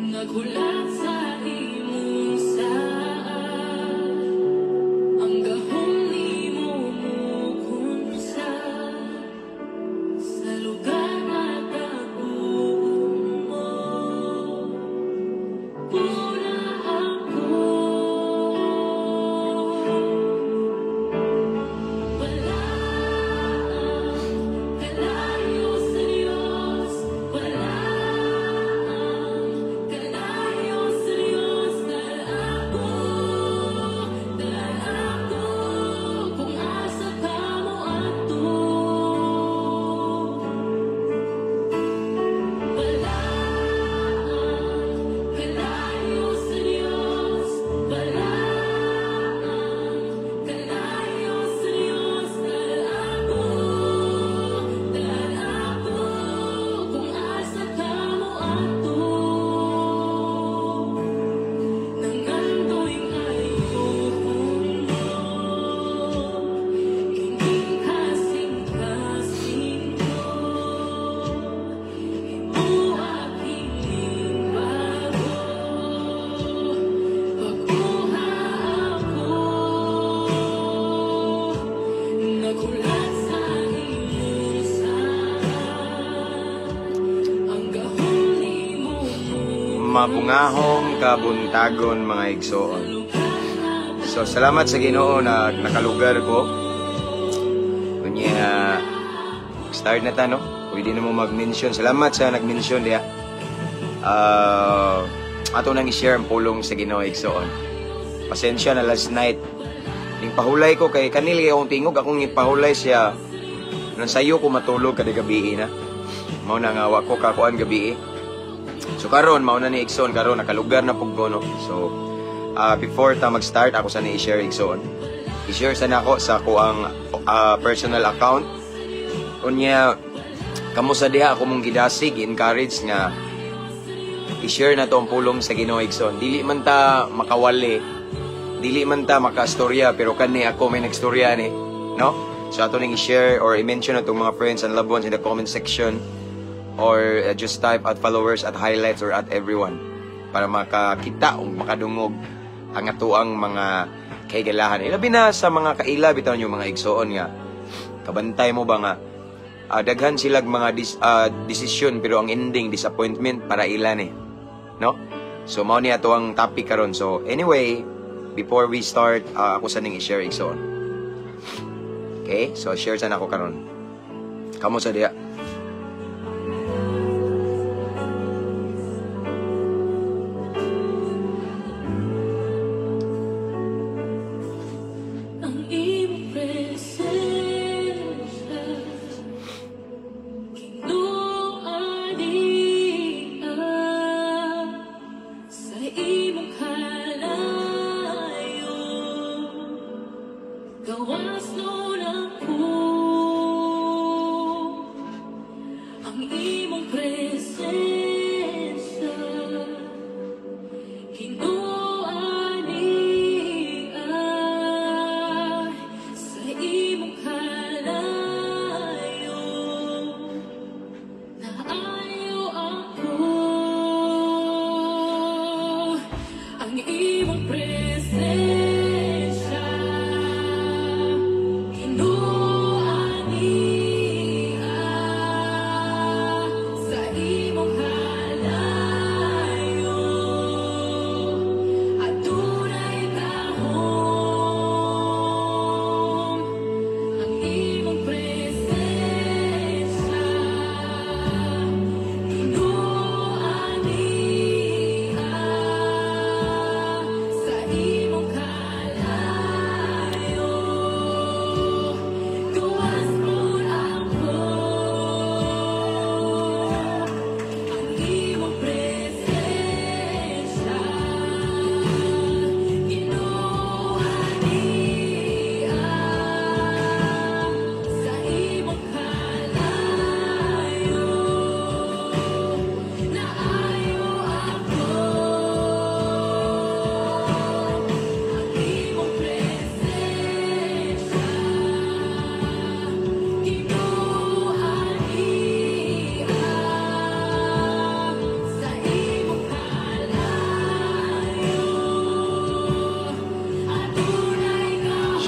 Nagulat sa imong saad, ang gahom nimo mukunsa sa lugar na taguon mo. Puna ako. Wala ang kalayo sa Diyos, wala ang kalayo sa Diyos. Dala ako, kung asa ka mo adto. Wala ang kalayo sa Diyos, wala ang kalayo sa Diyos. Dala ako, kung asa ka mo adto. Nangandoy ayohon mo, kining kasing-kasing ko, Himoa kining bag-o, Bag-oha ako. Nagulat sa imong saad, ang gahom nimo. Mabungahong kabuntagon, mga igsoon. So salamat sa Ginoo na nakalugar ko. Kunya start na ta, no? Pwede na mo mag-mention. Salamat sa nag-mention diha. Ato nang i-share ang pulong sa Ginoo, igsoon. Pasensya na last night. Ning pahulay ko kay kanil kay akong tingog, akong ipahulay siya. Nang sayo ko matulog kada gabi na. Mao na nga wa ko kakuan gabi. So karon mao na ni, igsoon, karon nakalugar na pug ko, no. So before ta mag-start, ako sa ni i-share, igsoon. I-share sa nako sa kuang personal account. Unya kamo sa diha ako mong gidasig, encourage nga i-share na to ang pulong sa Ginoo, igsoon. Dili man ta makawali, dili man ta makastorya, pero kani ako may nagstorya ni, no? So ato ning i-share or i-mention atong mga friends and loved ones in the comment section or just type @followers, @highlights or @everyone para makakita o makadungog ang atoang mga kahigalahan. Ilabi na sa mga kaila bitaw nyo, mga igsoon, nga kabantay mo ba nga daghan silag mga desisyon pero ang ending disappointment para ila ni, no? So mao ni ato ang topic karon. So anyway, before we start, ako sa ning i-share, igsoon. Okay, so share sa nako karon. Kamo sa diha. Ang imong presensya, Ginoo, sa imong kalayo, gawas nun ako.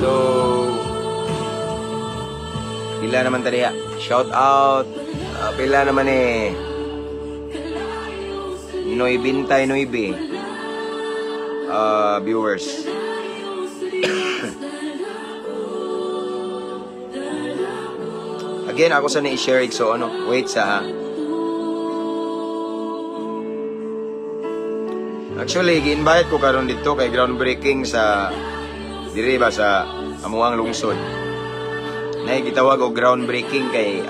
So, pila naman ta diha? Shout out. Pila naman eh? Noybintay noybe viewers. Again, ako sa na-share, so ano, wait sa ha. Actually, gi-invite ko karon dito kay groundbreaking sa diri ba sa amuang lungsod. Nay gitawag og groundbreaking kay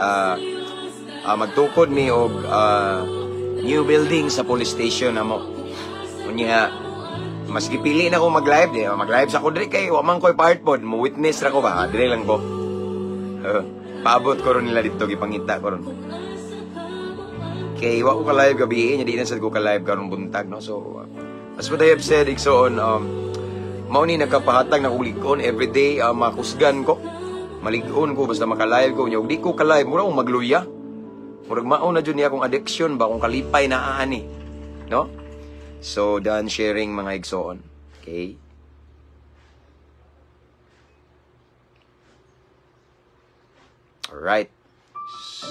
magtukod mi og new building sa police station amo. Unya mas gipili na ko mag-live di mag-live sa ko diri kay wa man koy part pod, mo witness ra ko ba, diri lang ko. Paabot ko ron nila dito, gipangita ko ron. Kay wa ko ka-live gabi, nya di na sad ko ka-live karong buntag, no. So as what I have said, igsoon, mao ni nagkapahatag na kog lig-on everyday, makusgan ko. Malig-on ko basta maka-live ko. Nya og di ko ka-live, mura akong magluya. Murag mao na jud niya akong addiction ba, akong kalipay na ani, no? So done sharing, mga igsoon. Okay. Alright.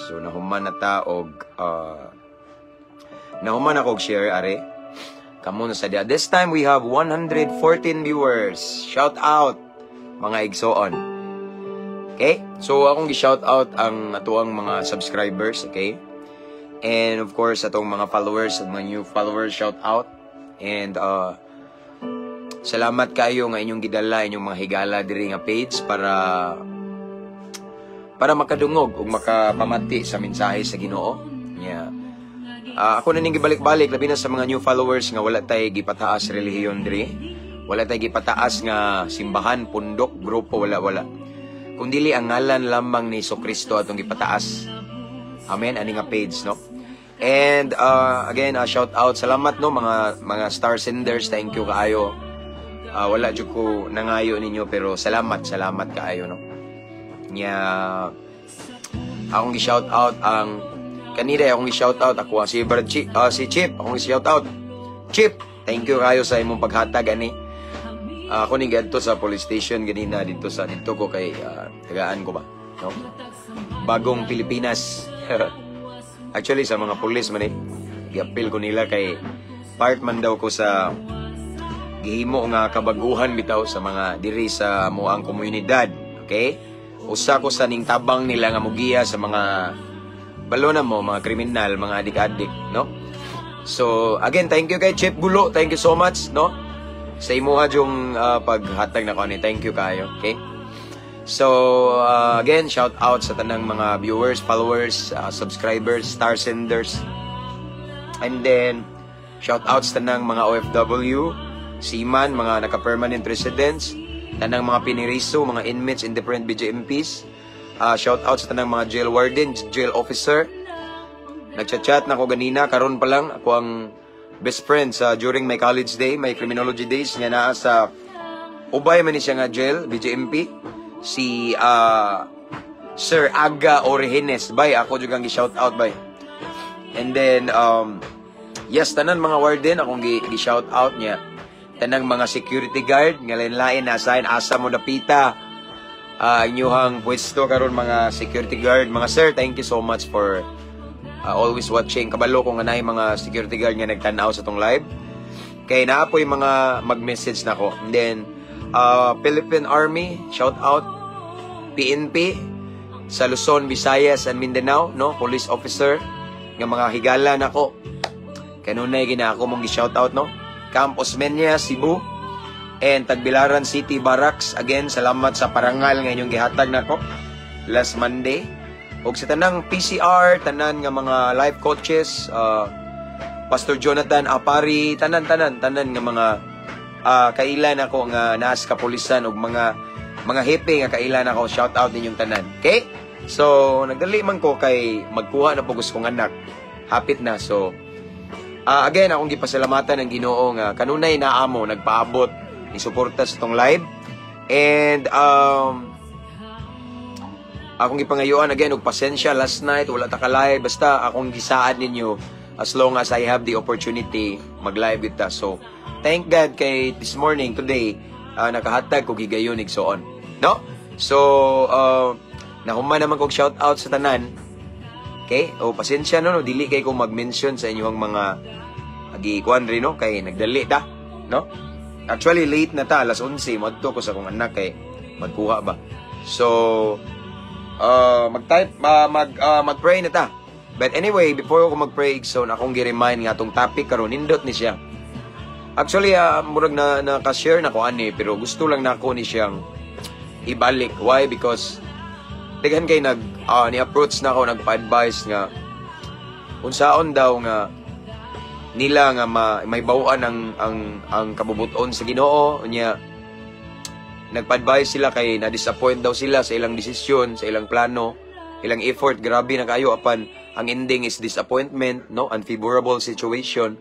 So nahuman na ta og nahuman ako og share are. Kamo na sa diya. This time we have 114 viewers. Shout out mga igsoon. Okay? So akong gi-shout out ang atuang mga subscribers, okay? And of course atong mga followers at mga new followers, shout out. And salamat kayo nga inyong gidala inyong mga higala diri nga page para makadungog ug makapamati sa mensahe sa Ginoo. Yeah. Ako na ning gibalik-balik labi na sa mga new followers nga wala tay gipataas relihiyon diri. Wala tay gipataas nga simbahan, pundok, grupo, wala wala. Kung dili ang ngalan lamang ni Kristo atong gipataas. Amen, ani nga page, no? And again, shout out, salamat no mga star senders, thank you kaayo. Wala jud ko nangayo ninyo pero salamat, salamat kaayo, no. Nya akong gi-shout out ang kanina, akong gi-shout out ako si Brad Chip, si Chip, akong gi-shout out. Chip, thank you kayo sa imong paghatag ani. Ako ning gadto sa police station ganina dito sa dito ko kay tagaan ko ba, no? Bagong Pilipinas. Actually sa mga pulis man eh, gi-appeal ko nila kay part man daw ko sa gihimo nga kabaguhan bitaw sa mga diri sa moang komunidad, okay? Usa ko sa ning tabang nila nga mugiya sa mga balona mo, mga kriminal, mga adik-adik, no? So again, thank you kay Chip Gulo, thank you so much, no? Sa imuha yung paghatag na ko ani, thank you kayo, okay? So again, shout out sa tanang mga viewers, followers, subscribers, star senders. And then shout out sa tanang mga OFW, seaman, mga naka-permanent residents, tanang mga piniriso, mga inmates in different BJMPs. Shout out sa tanang mga jail warden, jail officer. Nagchat-chat na ako ganina, karon pa lang ako ang best friend sa during my college day, my criminology days nga naa sa Ubay man ni siya nga jail, BJMP, si Sir Aga Orejenes. Bay, ako jud ang gi-shout out bay. And then yes, tanan mga warden akong gi-shout out niya. Tanang mga security guard nga lain-lain nasa asa mo dapita inyuhang pwesto karon mga security guard, mga sir, thank you so much for always watching. Kabalo ko nga naay mga security guard nga nagtan-aw sa tong live. Kay naa po'y mga mag-message nako. And then Philippine Army, shout out. PNP sa Luzon, Visayas and Mindanao, no, police officer nga mga higala nako. Kanunay gina ako mong gi-shout out, no. Camp Osmeña, Cebu and Tagbilaran City Barracks. Again, salamat sa parangal nga inyong gihatag nako last Monday. Og sa tanang PCR, tanan nga mga life coaches, Pastor Jonathan Apari, tanan tanan tanan nga mga kailan ako nga naas kapulisan og mga hepe nga kailan ako, shout out ninyong tanan. Okay? So, nagdali man ko kay magkuha na pugos kong anak. Hapit na. So, again, akong gipasalamatan ng Ginoo nga kanunay naamo nagpaabot ni suporta sa tong live. And akong gipangayuan again og pasensya last night wala ta ka live, basta akong gisaad ninyo as long as I have the opportunity mag-live kita. So thank God kay this morning, today, nakahatag ko gigayon igsoon. No? So, nahuman naman kog shout out sa tanan. Okay? O pasensya no, no, dili kay ko mag-mention sa inyong mga agi kuan rin, no, kay nagdali ta, no? Actually late na ta, alas 11 moadto ko sa akong anak kay magkuha ba. So, mag-type mag-pray na ta. But anyway, before ako mag-pray, so akong gi-remind nga atong topic karon nindot ni siya. Actually, murag na naka-share na ko ani, pero gusto lang nako ni siyang ibalik. Why? Because daghan kay nag ni-approach na ako, nagpa-advise nga unsaon daw nga nila nga may bawaan ang kabubuton sa Ginoo. Unya nagpa-advise sila kay na-disappoint daw sila sa ilang desisyon, sa ilang plano, ilang effort, grabe na kayo apan ang ending is disappointment, no, unfavorable situation.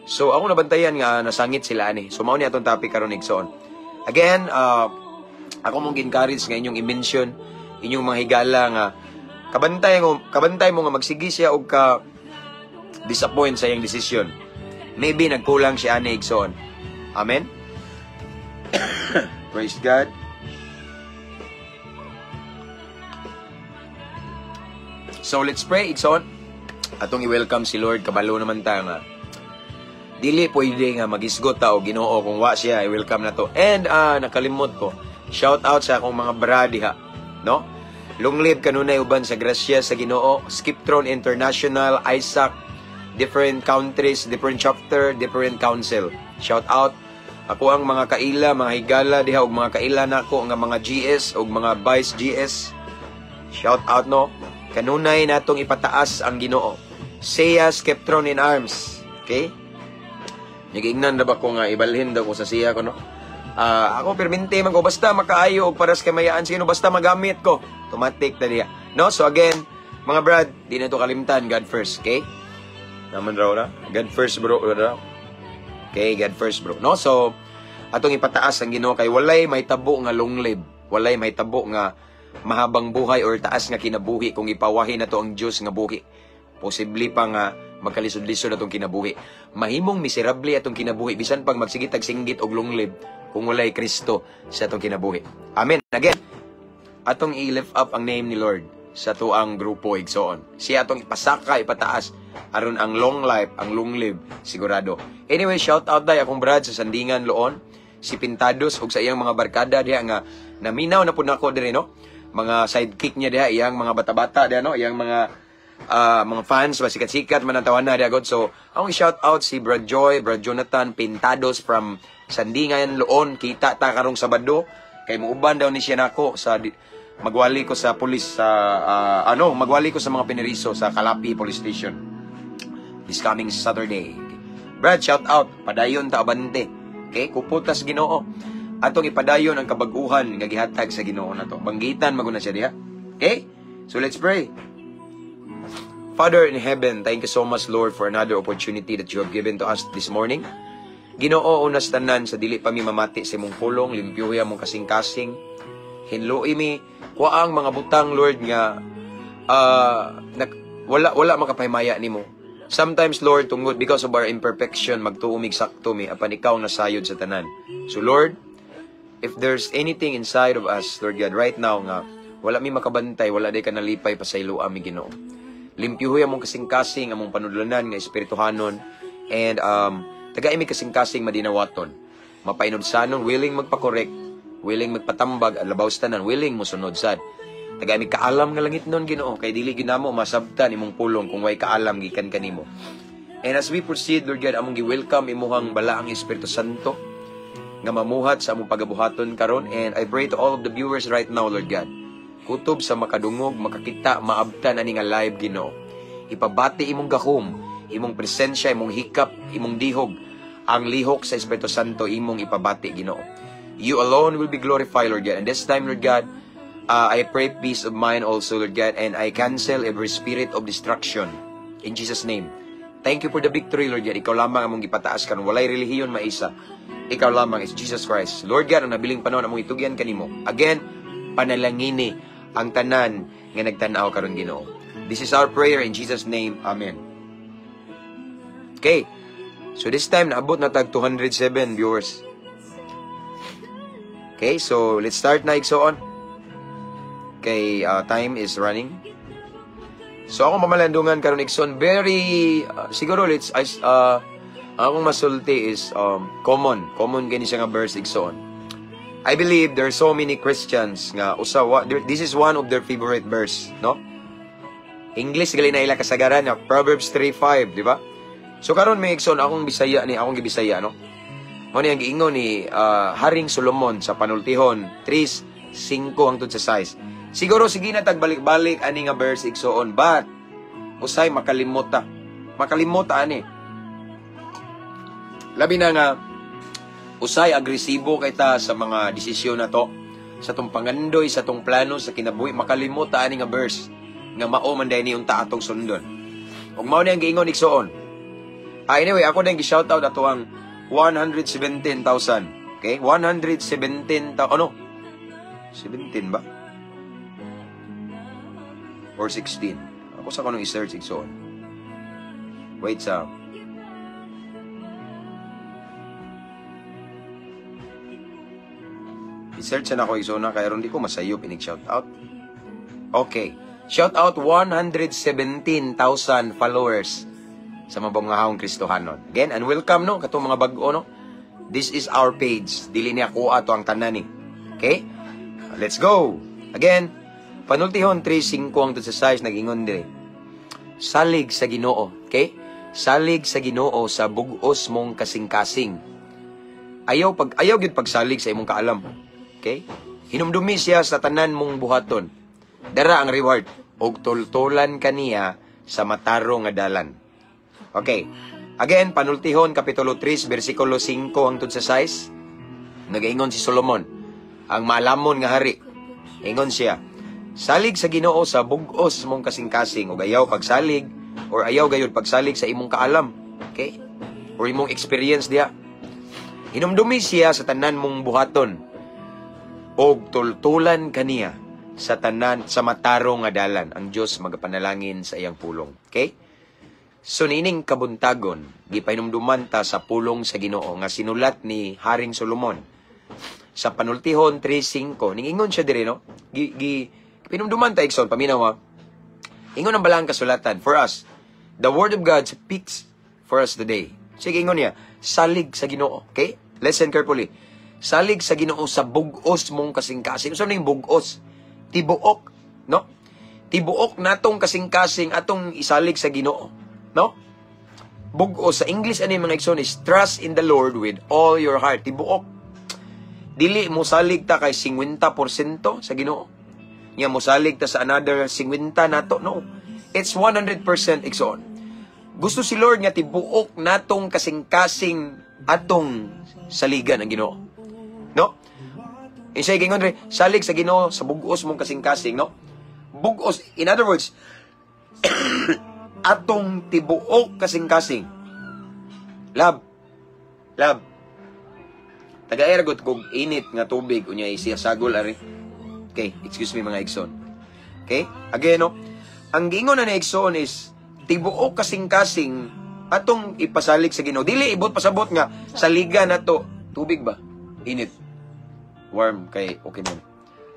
So ako nabantayan nga nasangit sila ani. So mao ni atong topic karon, igsoon. Again, ako mong encourage nga inyong i-mention inyong mga higala nga kabantay mo nga magsige siya og ka disappoint sa iyang desisyon. Maybe nagkulang siya ani, igsoon. Amen. Praise God. So let's pray, igsoon. Atong i-welcome si Lord, kabalo naman ta nga dili pwede nga magisgot ta og Ginoo kung wa siya i-welcome na to. And nakalimot ko. Shout out sa akong mga bra diha, no? Long live kanunay uban sa grasya sa Ginoo, Skiptron International, Isaac, different countries, different chapter, different council. Shout out ako ang mga kaila, mga higala diha ug mga kaila nako nga mga GS ug mga vice GS. Shout out, no. Kanunay natong ipataas ang Ginoo. Siya Skeptron in arms. Okay? Nagingnan na ba ko nga ibalhin daw ko sa siya ko, no? Ako permente man ko basta makaayo og para sa kamayaan sa Ginoo, basta magamit ko. Automatic na diya. No? So again, mga brad, di na to kalimtan, God first, okay? Naman raw na. God first, bro. Okay, God first, bro. No? So, atong ipataas ang Ginoo kay walay may tabo nga long live. Walay may tabo nga mahabang buhay or taas nga kinabuhi kung ipawahi na to ang Dios nga buhi. Posible pa nga magkalisod-lisod atong kinabuhi. Mahimong miserable atong kinabuhi bisan pag magsige tag singgit og long live kung walay Kristo sa atong kinabuhi. Amen. Again, atong i-lift up ang name ni Lord sa tuang grupo, igsoon. Siya atong ipasaka, ipataas aron ang long life, ang long live sigurado. Anyway, shout out day akong brad sa Sandingan Loon, si Pintados ug sa iyang mga barkada diha nga naminaw na pud nako diri, no. Mga sidekick niya diha, iyang mga bata-bata diha, no, iyang mga fans ba, sikat-sikat man ang tawan na diha god. So, akong shout out si Brad Joy, Brad Jonathan Pintados from Sandingan Loon. Kita ta karong Sabado kay muuban daw ni siya nako sa magwali ko sa pulis sa magwali ko sa mga pineriso sa Kalapi Police Station this coming Saturday. Brad, shout out, padayon ta abante. Okay, kuputas Ginoo. Atong ipadayon ang kabag-uhan nga gihatag sa Ginoo nato. Banggitan maguna siya diha. Okay? So let's pray. Father in heaven, thank you so much, Lord, for another opportunity that you have given to us this morning. Ginoo, unas tanan sa dili pa mi mamati sa imong pulong, limpyuhi among kasing-kasing. Hinloi mi kuha ang mga butang, Lord, nga wala makapahimaya nimo. Sometimes, Lord, tungod because of our imperfection, magtuumig sakto mi apan ikaw ang nasayod sa tanan. So Lord, if there's anything inside of us, Lord God, right now nga wala mi makabantay, wala day ka nalipay pasayloa mi, Ginoo. Limpyuhoy among kasing-kasing, among panudlanan nga espirituhanon, and tagai mi kasing-kasing madinawaton. Mapainubsanon, willing magpa-correct, willing magpatambag, at labaw sa tanan, willing mosunod sad. Tagai mi kaalam nga langit nun, Ginoo, kay dili ginamo masabtan imong pulong kung way kaalam gikan kanimo. And as we proceed, Lord God, among gi-welcome imuhang balaang Espiritu Santo nga mamuhat sa among pagabuhaton karon. And I pray to all of the viewers right now, Lord God, kutob sa makadungog, makakita, maabtan ani nga live, Ginoo. Ipabati imong gahom, imong presensya, imong hikap, imong dihog, ang lihok sa Espiritu Santo imong ipabati, Ginoo. You alone will be glorified, Lord God. And this time, Lord God, I pray peace of mind also, Lord God, and I cancel every spirit of destruction in Jesus' name. Thank you for the victory, Lord God. Ikaw lamang among gipataas karon. Walay relihiyon maisa. Ikaw lamang is Jesus Christ. Lord God, ang nabiling panahon among itugyan kanimo. Again, panalangini ang tanan nga nagtan-aw karon, Ginoo. This is our prayer in Jesus' name. Amen. Okay. So this time naabot na tag 207 viewers. Okay, so let's start na, igsoon. Kay time is running. So akong pamalandungan karon, igsoon, very siguro let's akong masulti is common, common gani siya nga verse, igsoon. I believe there are so many Christians nga usa this is one of their favorite verse, no? English gali na ila kasagaran na Proverbs 3:5, di ba? So karon, mga igsoon, akong Bisaya ni, akong gibisaya, no? Mao ni ang giingon ni Haring Solomon sa Panultihon 3:5 hangtod sa 6. Siguro sige na tag balik-balik ani nga verse, igsoon, but usay makalimot ta. Makalimot ta ani. Labi na nga usay agresibo kay ta sa mga desisyon na to, sa tong pangandoy, sa tong plano sa kinabuhi, makalimot ta ani nga verse nga mao man diay ni unta atong sundon. Ug mao ni ang giingon, igsoon. Ah, anyway, ako din gi-shoutout ato ang 117,000. Okay? 117,000, ano? 17 ba? Or 16? Ako sa kanong i-search, igsoon. Wait sa. I-search na ako, igsoon na, kaya ron di ko masayop inig shout out. Okay. Shout out 117,000 followers sa mabangahong Kristohanon. Again, and welcome, no, katong mga bag-o, no. This is our page. Dili niya kuha to ang tanan ni. Okay? Let's go. Again, Panultihon 3:5 hangtod sa 6, nag-ingon dire. Salig sa Ginoo, okay? Salig sa Ginoo sa bug-os mong kasing-kasing. Ayaw gyud pagsalig sa imong kaalam. Okay? Hinumdumi siya sa tanan mong buhaton. Dara ang reward og tultulan kaniya sa matarong nga dalan. Okay. Again, Panultihon kapitulo 3 bersikulo 5 hangtod sa 6. Nagaingon si Solomon, ang maalamon nga hari. Ingon siya, salig sa Ginoo sa bug-os mong kasing-kasing ug ayaw pagsalig or ayaw gayud pagsalig sa imong kaalam. Okay? Or imong experience diha. Hinumdumi siya sa tanan mong buhaton og tultulan kaniya sa tanan sa matarong nga dalan. Ang Dios magapanalangin sa iyang pulong. Okay? So niining kabuntagon, gipahinumduman ta sa pulong sa Ginoo nga sinulat ni Haring Solomon sa Panultihon 3:5. Ningingon siya diri, no? Gi, gi pinumduman ta, igsoon, paminaw ha. Ingon ang balang kasulatan for us. The word of God speaks for us today. Sige, ingon niya, salig sa Ginoo. Okay? Listen carefully. Salig sa Ginoo sa bug-os mong kasing-kasing. Unsa ning bug-os? Tibuok, no? Tibuok natong kasing-kasing atong isalig sa Ginoo, no? Bug-os sa English ani, mga igsoon, is trust in the Lord with all your heart. Tibuok. Dili mo salig ta kay 50% sa Ginoo. Nya mosalig ta sa another 50 nato, no. It's 100%, igsoon. Gusto si Lord nga tibuok natong kasing-kasing atong saligan ang Ginoo. No? Insay gingon re, salig sa Ginoo sa bug-os mong kasing-kasing, no? Bug-os, in other words, atong tibuok kasing-kasing. Love. Love. Taga-air gud kog init nga tubig unya isiya sagol ari. Okay, excuse me, mga igsoon. Okay? Again, no? Ang giingon na ni igsoon is tibuok kasing-kasing atong ipasalig sa Ginoo. Dili ibot pasabot nga saligan nato tubig ba? Init. Warm kay okay man.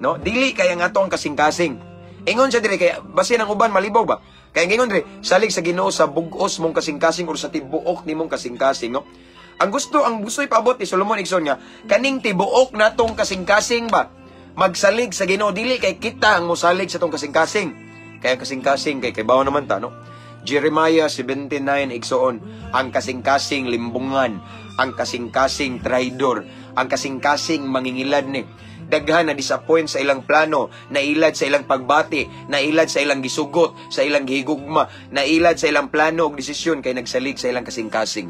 No? Dili kay ang ato ang kasing-kasing. Ingon siya dire kay basin ang uban malibaw ba? Kay ang ingon dire, salig sa Ginoo sa bug-os mong kasing-kasing or sa tibuok nimong kasing-kasing, no? Ang gusto ipaabot ni Solomon, igsoon, nga kaning tibuok natong kasing-kasing ba magsalig sa Ginoo, dili kay kita ang mosalig sa tong kasing-kasing. Kaya ang kasing-kasing kay bawo naman ta, no? Jeremiah 79, igsoon, ang kasing-kasing limbungan, ang kasing-kasing traidor, ang kasing-kasing mangingilad ni. Daghan na disappoint sa ilang plano, nailad sa ilang pagbati, nailad sa ilang gisugot, sa ilang gihigugma, nailad sa ilang plano ug desisyon kay nagsalig sa ilang kasing-kasing.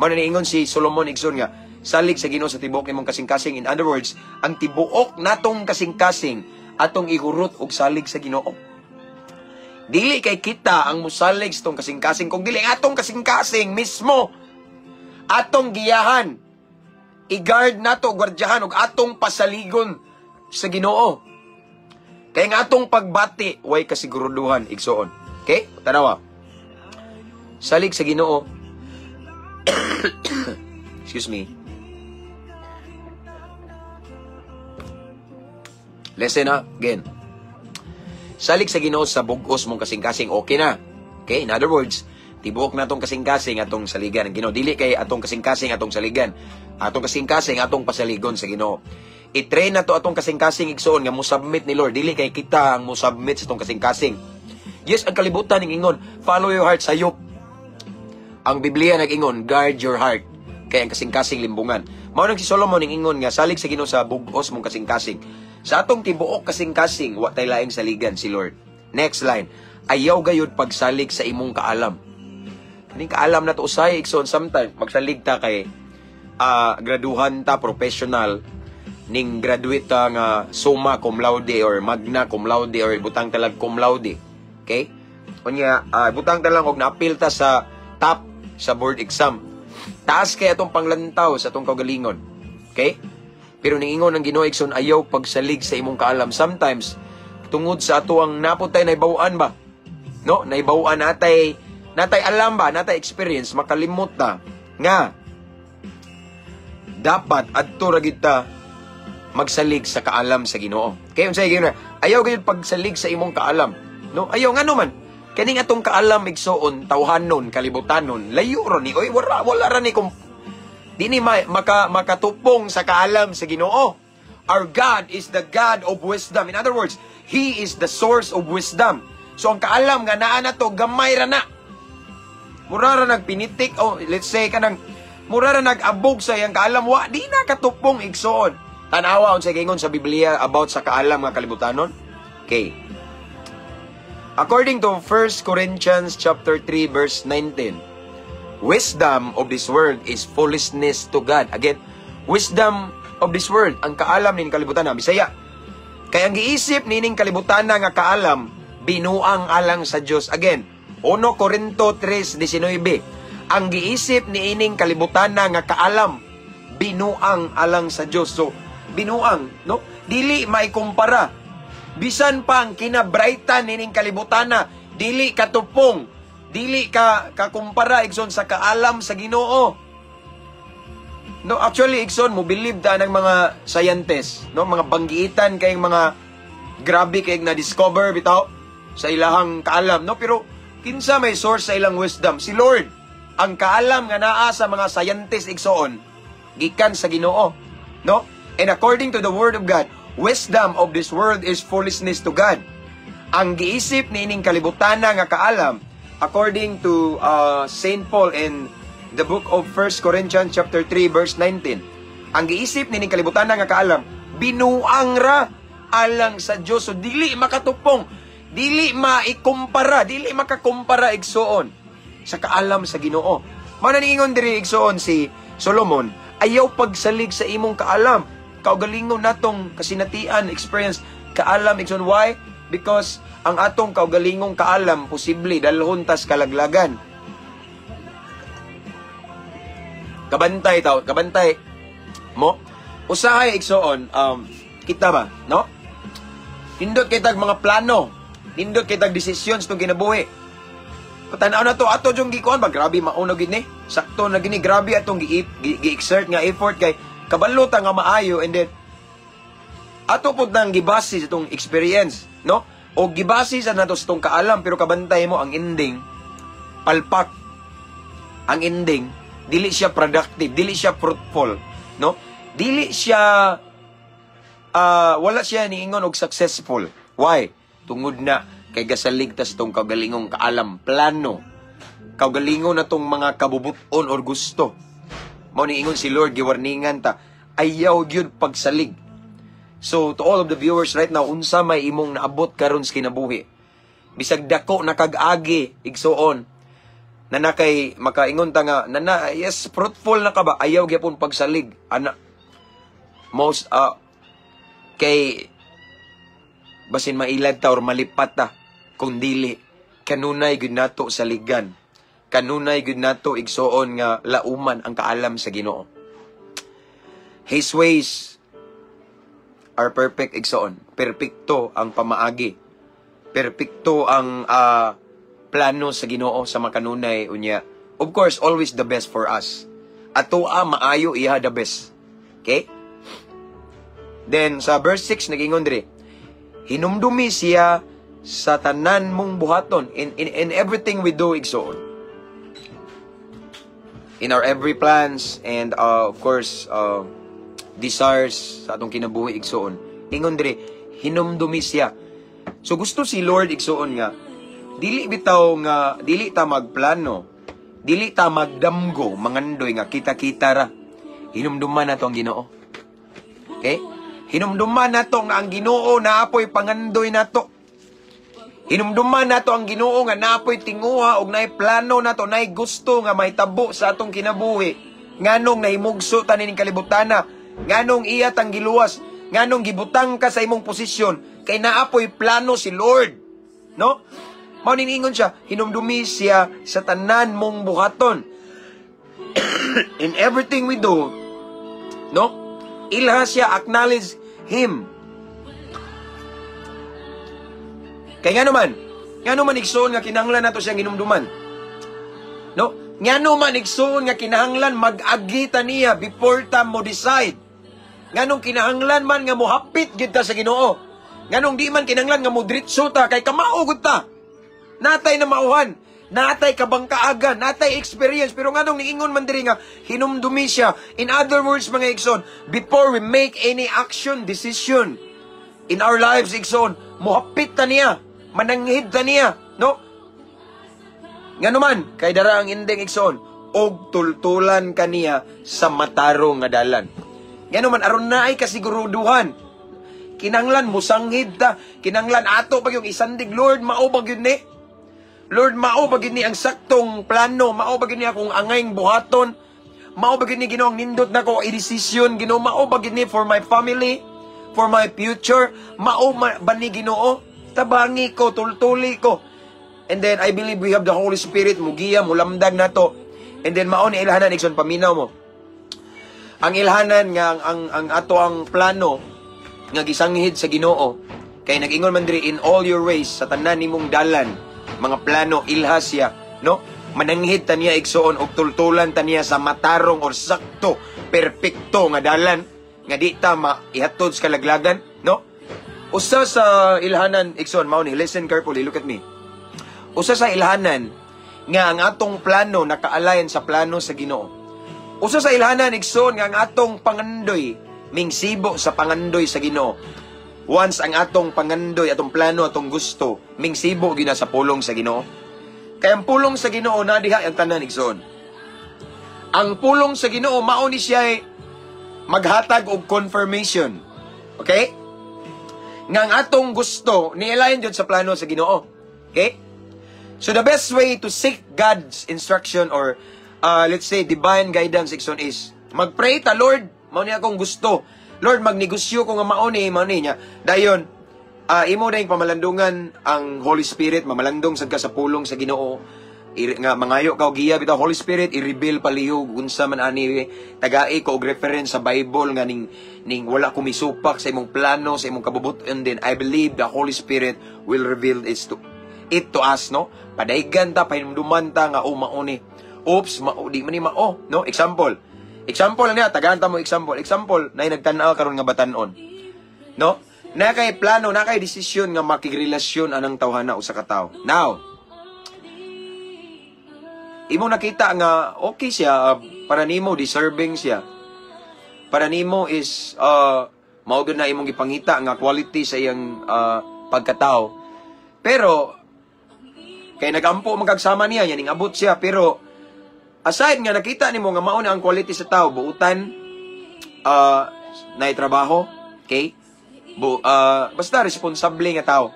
Mao na niingon si Solomon, igsoon, nga salig sa Ginoo sa tibuok nimong kasing-kasing. In other words, ang tibuok natong kasing-kasing atong ihurot og salig sa Ginoo. Dili kay kita ang musalig sa tong kasing-kasing, kung dili ang atong kasing-kasing mismo atong giyahan. I-guard nato, gwardyahan ug atong pasaligon sa Ginoo. Kay ang atong pagbati way kasiguruduhan, igsoon. Okay? Tanawa. Salig sa Ginoo. Excuse me. Listen ha, again. Salig sa Ginoo sa bugos mong kasing-kasing, okay na. Okay? In other words, tibuok na atong kasing-kasing atong saligan ang Ginoo. Dili kay atong kasing-kasing atong saligan. Atong kasing-kasing atong pasaligon sa Ginoo. I-train na to atong kasing-kasing, igsoon, nga mo-submit ni Lord. Dili kay kita ang mo-submit sa atong kasing-kasing. Yes, ang kalibutan ning ingon, "Follow your heart," sayop. Ang Biblia nag-ingon, "Guard your heart." Kay ang kasing-kasing limbungan. Mao nang si Solomon ning ingon nga salig sa Ginoo sa bugos mong kasing-kasing. Sa atong tibuok kasing-kasing, wa tay laing saligan si Lord. Next line, ayaw gayud pagsalig sa imong kaalam. Kaning kaalam na to usay, igsoon, sometimes magsalig ta kay graduhan ta, professional ning graduate ta nga summa cum laude or magna cum laude or butang talag cum laude. Okay? Unya, butang talang og naapil ta sa top sa board exam. Taas kay atong panglantaw sa atong kaugalingon. Okay? Pero ningingon ang Ginoo, igsoon, ayaw pagsalig sa imong kaalam. Sometimes tungod sa ato ang naputay naibaw-an ba? No, naibaw-an natay natay alam ba, natay experience, makalimot ta nga dapat adto ra gid ta magsalig sa kaalam sa Ginoo. Kay unsay Ginoo? Ayaw gayud pagsalig sa imong kaalam. No, ayaw, ngano man? Kaning atong kaalam, igsoon, tawhanon, kalibutanon, layo ra ni oy, wala wala ra ni kung di ni makatupong sa kaalam sa Ginoo. Our God is the God of wisdom. In other words, He is the source of wisdom. So ang kaalam nga naa na to, gamay ra na. Mura ra nagpinitik, oh, let's say kanang mura ra nag-abog sa iyang kaalam, wa di na katupong, igsoon. Tanawa unsay giingon sa Biblia about sa kaalam nga kalibutanon. Okay. According to 1 Corinthians chapter 3 verse 19, wisdom of this world is foolishness to God. Again, wisdom of this world, ang kaalam ning kalibutan na Bisaya. Kay ang giisip nining kalibutan nga kaalam, binuang alang sa Dios. Again, 1 Corinto 3:19. Ang giisip niining kalibutan nga kaalam, binuang alang sa Dios. So, binuang, no? Dili maikumpara. Bisan pa ang kinabrightan nining kalibutana, dili katupong, dili ka kakumpara, igsoon, sa kaalam sa Ginoo. No, actually, igsoon, mo believe ta ng mga scientists, no, mga banggiitan kayong mga grabe kay na discover bitaw sa ilahang kaalam, no, pero kinsa may source sa ilang wisdom? Si Lord. Ang kaalam nga naa sa mga scientists, igsoon, gikan sa Ginoo, no? And according to the word of God, wisdom of this world is foolishness to God. Ang giisip niining kalibutana nga kaalam, according to Saint Paul in the book of 1 Corinthians chapter 3 verse 19, ang giisip niining kalibutana nga kaalam, binuang ra alang sa Dios. So dili makatupong, dili maikumpara, dili makakumpara, igsoon, sa kaalam sa Ginoo. Mao na niingon diri, igsoon, si Solomon, ayaw pagsalig sa imong kaalam. Kaugalingon natong kasinatian, experience, kaalam, igsoon. Why? Because ang atong kaugalingong kaalam, posible dalhon tas kalaglagan. Kabantay tao, kabantay mo. Usahay, igsoon, kita ba, no? Nindot kay tag mga plano, nindot kay tag desisyon sa itong kinabuhi. Patanaw na to, ato yung gikuan ba, grabe mauna gid ni. Sakto na gini, grabe atong gi-exert nga effort kay kabalo ta nga maayo, and then ato pod nang gibase sa itong experience, no? O gibase sa nato sa itong kaalam, pero kabantay mo ang ending palpak. Ang ending dili siya productive, dili siya fruitful, no? Dili siya wala siya niingon og successful. Why? Tungod na kay gasalig ta sa itong kaugalingong kaalam, plano. Kaugalingon na tong mga kabubuton or gusto. Mao ni ingon si Lord, giwarningan ta, ayaw gyud pagsalig. So to all of the viewers right now, unsa may imong naabot karon sa kinabuhi? Bisag dako na kag-agi, igsoon, na nakay makaingon ta nga nana, yes, fruitful na ka ba, ayaw gyapon pagsalig ana most kay basin mailad ta or malipat ta. Kung dili, kanunay gyud nato saligan, kanunay gyud nato, igsoon, nga lauman ang kaalam sa Ginoo. His ways are perfect, igsoon. Perpekto ang pamaagi, perpekto ang plano sa Ginoo sa makanunay unya. Of course, always the best for us. Ato maayo, iya the best. Okay? Then sa verse 6 nagingon diri, Hinumdumi siya sa tanan mong buhaton, in everything we do, igsoon. In our every plans and of course desires sa atong kinabuhi, igsoon. Ingon diri, hinumdumi siya. So gusto si Lord, igsoon, nga dili bitaw nga dili ta magplano, dili ta magdamgo, mangandoy nga kita-kita ra. Hinumduman nato ang Ginoo. Okay? Hinumduman nato nga ang Ginoo naapoy pangandoy nato. Hinumduman nato ang Ginoo nga naapoy tinguha og naay plano nato, naay gusto nga mahitabo sa atong kinabuhi. Nganong nahimugso ta nining kalibutana, nganong iya tang giluwas, nganong gibutang ka sa imong posisyon, kay naapoy plano si Lord. No? Mao ning ingon siya, hinumdumi siya sa tanan mong buhaton. In everything we do, no? Ilha siya, acknowledge Him. Kay ngano man, igsoon, nga kinahanglan nato siyang hinumduman? No? Ngano man, igsoon, nga kinahanglan mag-agi ta niya before ta mo decide? Nganong kinahanglan man nga mohapit gid ta sa Ginoo? Nganong di man kinahanglan nga modritso ta kay kamao gud ta? Natay na mauhan, natay kabangkaagan, natay experience, pero nganong niingon man diri nga hinumdumi siya? In other words, mga igsoon, before we make any action, decision in our lives, igsoon, mohapit ta niya, mananghid ta niya, no? Ngano man, kay dara ang ending, igsoon, og tultulan kaniya sa matarong nga dalan. Ngano man, aron naay kasiguruduhan. Kinanglan musanghid ta, kinanglan ato pag yung isandig, "Lord, mao ba gyud ni? Lord, mao ba gyud ni ang saktong plano? Mao ba gyud ni akong angayng buhaton? Mao ba gyud ni, Ginoo, ang nindot nako i-desisyon, Ginoo? Mao ba gyud ni for my family, for my future? Mao ba ni, Ginoo? Tabangi ko, tultuli ko." And then I believe we have the Holy Spirit mugiya, mulamdag nato. And then mao ni ilhanan, igsoon, paminaw mo. Ang ilhanan nga ang ato ang plano nga gisanghid sa Ginoo, kay nag-ingon man diri, "In all your ways," sa tanan nimong dalan, mga plano, ilha siya, no? Mananghid ta niya, igsoon, og tultulan ta niya sa matarong or sakto, perpekto nga dalan nga di ta maihatod sa kalaglagan, no? Usa sa ilhanan, igsoon, mao ni, listen carefully, look at me. Usa sa ilhanan nga ang atong plano naka-align sa plano sa Ginoo. Usa sa ilhanan, igsoon, nga ang atong pangandoy mingsibo sa pangandoy sa Ginoo. Once ang atong pangandoy, atong plano, atong gusto, mingsibo gyud na sa pulong sa Ginoo. Kay ang pulong sa Ginoo na diha ang tanan, igsoon. Ang pulong sa Ginoo mao ni siya maghatag og confirmation. Okay? Nga ang atong gusto ni-align jud sa plano sa Ginoo. Okay? So the best way to seek God's instruction or let's say divine guidance, igsoon, is magpray ta, "Lord, mao ni akong gusto. Lord, magnegosyo ko nga mao ni niya." Dayon, imo na yung pamalandungan ang Holy Spirit, mamalandong sad ka sa pulong sa Ginoo. Nga mangayo ka og giya bitaw, "Holy Spirit, i-reveal palihog unsa man ani, tagai ko og reference sa Bible nga ning wala ko misupak sa imong plano, sa imong kabubut." And then I believe the Holy Spirit will reveal it to us, no? Padaygan ta, pahinumduman ta nga, "Oh, mao ni. Oops, mao di man ni mao," no? Example. Example lang niya, tagaan ta mo example. Example, na nagtan-aw karon nga batan-on. No? Na kay plano, na kay desisyon nga makigrelasyon anang tawhana usa ka tawo. Now, imo nakita nga okay siya, para nimo deserving siya. Para nimo is mao gyud na imong gipangita nga quality sa iyang pagkatao. Pero kay nagampo man kagsama niya, yan abot siya, pero aside nga nakita nimo nga mao na ang quality sa tao, buutan, naay trabaho, okay? Basta responsable nga tao.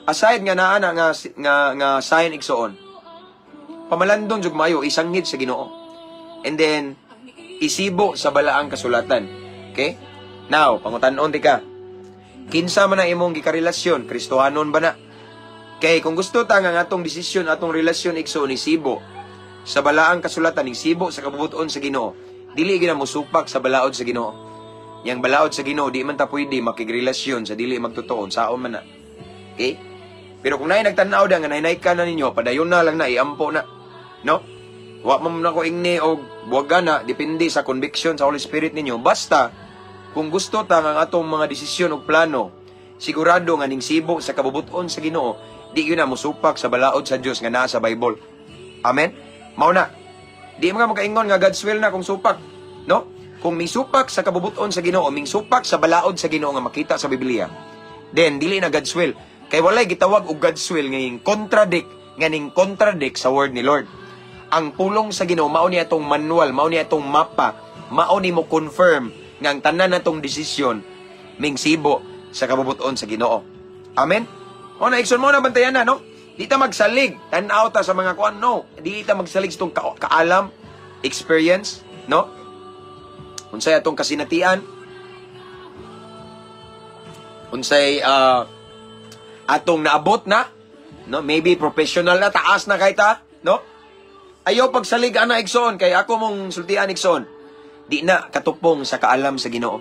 Aside nga naa na nga sign, igsoon. Pamalandong jud maayo, isanghid sa Ginoo. And then isibo sa balaang kasulatan. Okay? Now, pangutan-on di ka. Kinsa man na imong gikarelasyon, Kristohanon ba na? Kay kung gusto ta nga ang atong desisyon, atong relasyon, igsoon, isibo sa balaang kasulatan, isibo sa kabubuton sa Ginoo, dili gyud na mosupak sa balaod sa Ginoo. Yang balaod sa Ginoo, di man ta pwede makigrelasyon sa dili magtotoo, saon man na? Okay? Pero kung naay nagtan-aw da nga nahinay ka na ninyo, padayon na lang na, iampo na. No? Wa man na ko ingni og buwaga na, depende sa conviction sa Holy Spirit ninyo. Basta, kung gusto ta nga ang atong mga desisyon ug plano, Sigurado nga ning sibo sa kabubuton sa Ginoo, di gyud na mosupak sa balaod sa Dios nga naa sa Bible. Amen? Mao na. Di mo nga makaingon nga God's will na kung supak, no? Kung misupak sa kabubuton sa Ginoo, mingsupak sa balaod sa Ginoo nga makita sa Biblia, then dili na God's will. Kay walay gitawag og God's will ngaying contradict, nga ning contradict sa word ni Lord. Ang pulong sa Ginoo mao ni atong manual, mao ni atong mapa, mao ni mo confirm nga ang tanan natong desisyon mingsibo sa kabubuton sa Ginoo. Amen? O na igsoon, mo na bantayan na, no? Di ta magsalig, tan-aw ta sa mga kuan, no. Di ta magsalig sa itong kaalam, experience, no? Unsay atong kasinatian, unsay atong naabot na, no? Maybe professional na, taas na kay ta, no? Ayaw pagsalig ana, igsoon, kay ako mong sultian, igsoon. Di na katupong sa kaalam sa Ginoo.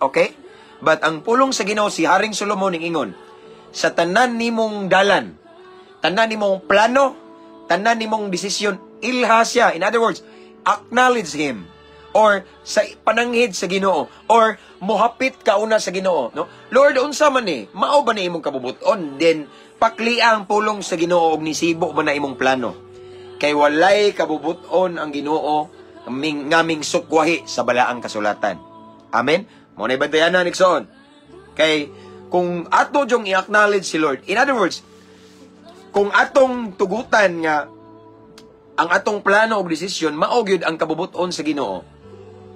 Okay? But ang pulong sa Ginoo, si Haring Solomon ingon, sa tanan nimong dalan, tanan nimong plano, tanan nimong desisyon, ilha siya. In other words, acknowledge him or sa pananghid sa Ginoo or mohapit ka una sa Ginoo, no? Lord, unsa man ni? Mao ba ni imong kabubuton? Then paklia ang pulong sa Ginoo og nisibo ba na imong plano. Kay walay kabubuton ang Ginoo ming ngaming sukwahi sa balaang kasulatan. Amen. Mao na bantayanan, igsoon. Kay kung ato jung i-acknowledge si Lord, in other words, kung atong tugutan nga ang atong plano og desisyon mao gyud ang kabubuton sa Ginoo,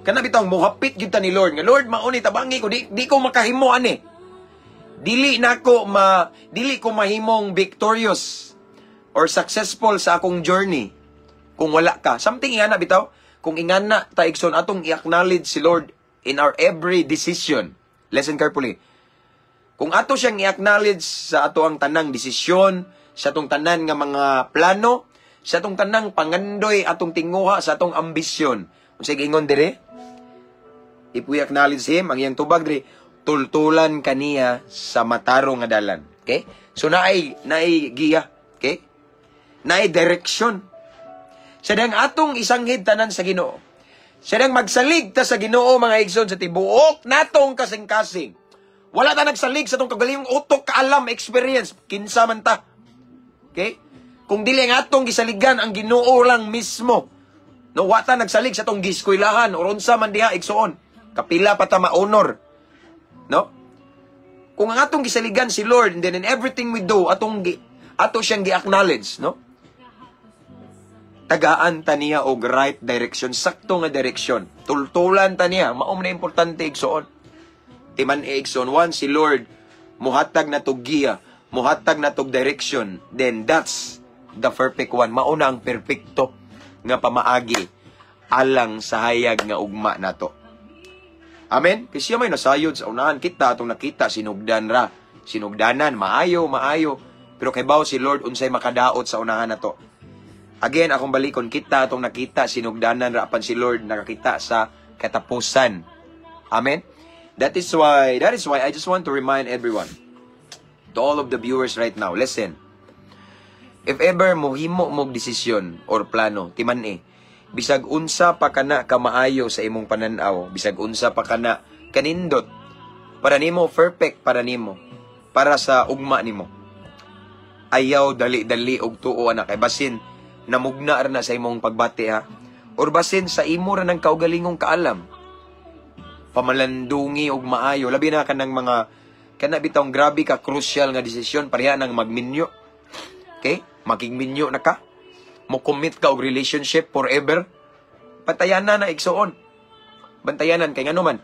kana bitawng mohapit gyud ta ni Lord nga, "Lord, mao ni, tabangi ko, di ko makahimo ani, dili ko mahimong victorious or successful sa akong journey kung wala ka." Something ingana bitaw. Kung ingana ta, igsoon, atong i-acknowledge si Lord in our every decision. Listen carefully. Kung ato siyang i-acknowledge sa ato ang tanang desisyon, sa atong tanan nga mga plano, sa atong tanang pangandoy, atong tinguha, sa atong ambisyon. Unsay giingon dire? If we acknowledge him, ang iyang tubag dire, tultulan kaniya sa matarong nga dalan. Okay? So naay naay giya, okay? Naay direction. Sa dang atong isanghid tanan sa Ginoo. Sa dang magsalig ta sa Ginoo, mga igsoon, sa tibuok natong kasing-kasing. Wala ta nagsalig sa atong kagalingong utok, kaalam, experience, kinsa man ta. Okay? Kung dili ang atong gisaligan ang Ginoo lang mismo. No, wa ta nagsalig sa atong giskuylahan or unsa man diha, igsoon. Kapila pa ta ma-honor. No? Kung ang atong gisaligan si Lord, and then in everything we do, ato siyang gi-acknowledge, no? Tagaan ta niya og right direction, sakto nga direction. Tultulan ta niya, mao man na importante, igsoon. Timan igsoon, once si Lord muhatag na tog giya, muhatag na tog direction, then that's the perfect one. Mao na ang perpekto nga pamaagi alang sa hayag nga ugma nato. Amen? Kasi siya may nasayod sa unahan kita, atong nakita, sinugdan ra. Sinugdanan, maayo, maayo. Pero kay bawo si Lord unsay makadaot sa unahan nato. Again, akong balikon, kita atong nakita, sinugdanan ra, apan si Lord nakakita sa katapusan. Amen? That is why I just want to remind everyone, to all of the viewers right now, listen. If ever mohimo mog desisyon or plano, timan eh, bisag unsa pa kana kamaayo sa imong pananaw, bisag unsa pa kana kanindot, para nimo perfect para nimo, para sa ugma nimo. Ayaw dali-dali og tuo ana kay basin namugna ra na sa imong pagbati ha. Or basin sa imo ra ng kaugalingong kaalam. Pamalandungi og maayo, labi na kanang mga kana bitawng grabe ka crucial nga desisyon, pareha nang magminyo. Okay? Makigminyo na ka. Mo commit ka og relationship forever. Bantayanan na, igsoon. Bantayanan kay ngano man,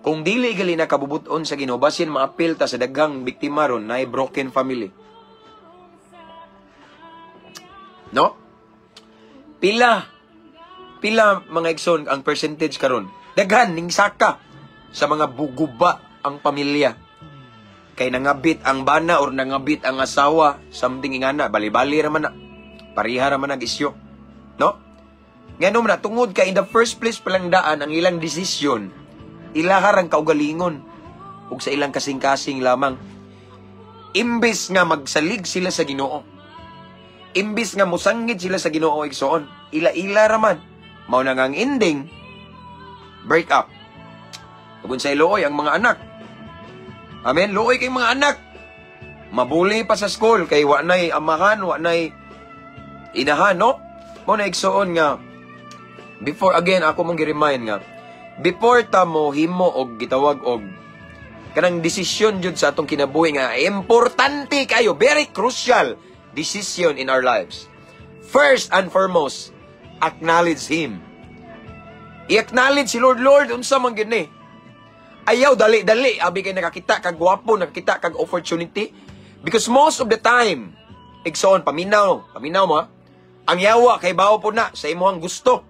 kung dili gali na kabubuton sa Ginoo, basin maapil ta sa daghang biktima ron na broken family. No? Pila pila, mga igsoon, ang percentage karon? Daghan ning saka sa mga buguba ang pamilya. Kay nangabit ang bana or nangabit ang asawa, something ingana, bali-bali ra man na. Pareha ra man nag isyo. No? Ngano man na, tungod kay in the first place pa lang daan ang ilang desisyon, ilahar ang kaugalingon ug sa ilang kasing-kasing lamang. Imbes nga magsalig sila sa Ginoo. Imbes nga musangid sila sa Ginoo, igsoon, ila-ila ra man. Mao na nga ang ending, break up. Ug sa iluoy ang mga anak. Amen. Luoy kay mga anak. Mabuli pa sa school kay wa nay amahan, wa nay inahan, no? Mao na, igsuon, nga before, again, ako mong gi-remind nga before ta mo himo og gitawag og kanang desisyon jud sa atong kinabuhi nga importante kayo, very crucial decision in our lives. First and foremost, acknowledge Him. I-acknowledge si Lord. "Lord, unsa man gyud ni?" Ayaw dali-dali, abi kay nakakita kag gwapo, nakakita kag opportunity. Because most of the time, igsoon, paminaw, paminaw mo ha, ang yawa kay bawo po na sa imong gusto.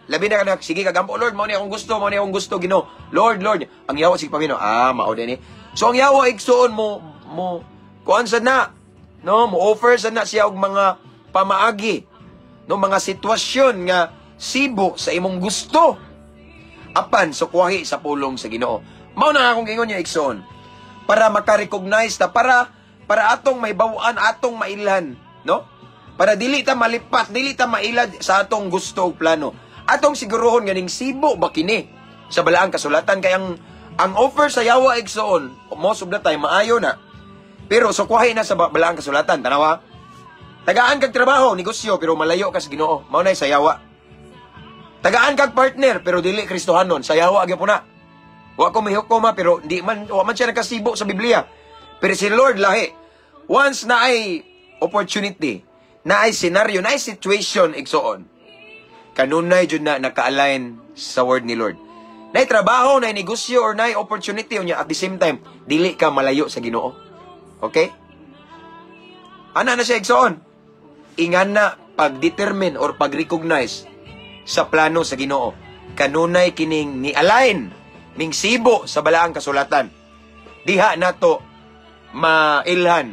Labi na ka na, sige kagampo, "Lord, mao ni akong gusto, mao ni akong gusto, Ginoo. Lord, Lord." Ang yawa, sige paminaw, "Ah, mao din eh." So ang yawa, igsoon mo, kuan sa na, no, mo offer sa na siya og mga pamaagi, no, mga sitwasyon nga sibo sa imong gusto. Apan sukwahi sa pulong sa Ginoo. Mao na akong ingon niya, igsoon. Para maka-recognize ta, para atong may bawaan, atong mailhan, no? Para dili ta malipat, dili ta mailad sa atong gusto ug plano. Atong siguruhon nga ning sibo ba kini sa balaang kasulatan, kay ang offer sa yawa, igsoon, most of the time maayo na. Pero sukwahi na sa balaang kasulatan, tanawa. Tagaan kag trabaho, negosyo, pero malayo ka sa Ginoo. Mao na sa yawa. Tagaan kag partner pero dili Kristohanon, sa yawa gyud na. Wa ko mihukom ha, pero di man wa man siya nakasibo sa Biblia. Pero si Lord lahi. Once na ay opportunity, na ay scenario, na ay situation, igsoon, kanunay jud na naka-align sa word ni Lord. Nay trabaho, nay negosyo or nay opportunity unya at the same time dili ka malayo sa Ginoo. Okay? Ana na siya, igsoon. Ingan na pag-determine or pag-recognize sa plano sa Ginoo. Kanunay kining ni-align ning sibo sa balaang kasulatan. Diha nato mailhan.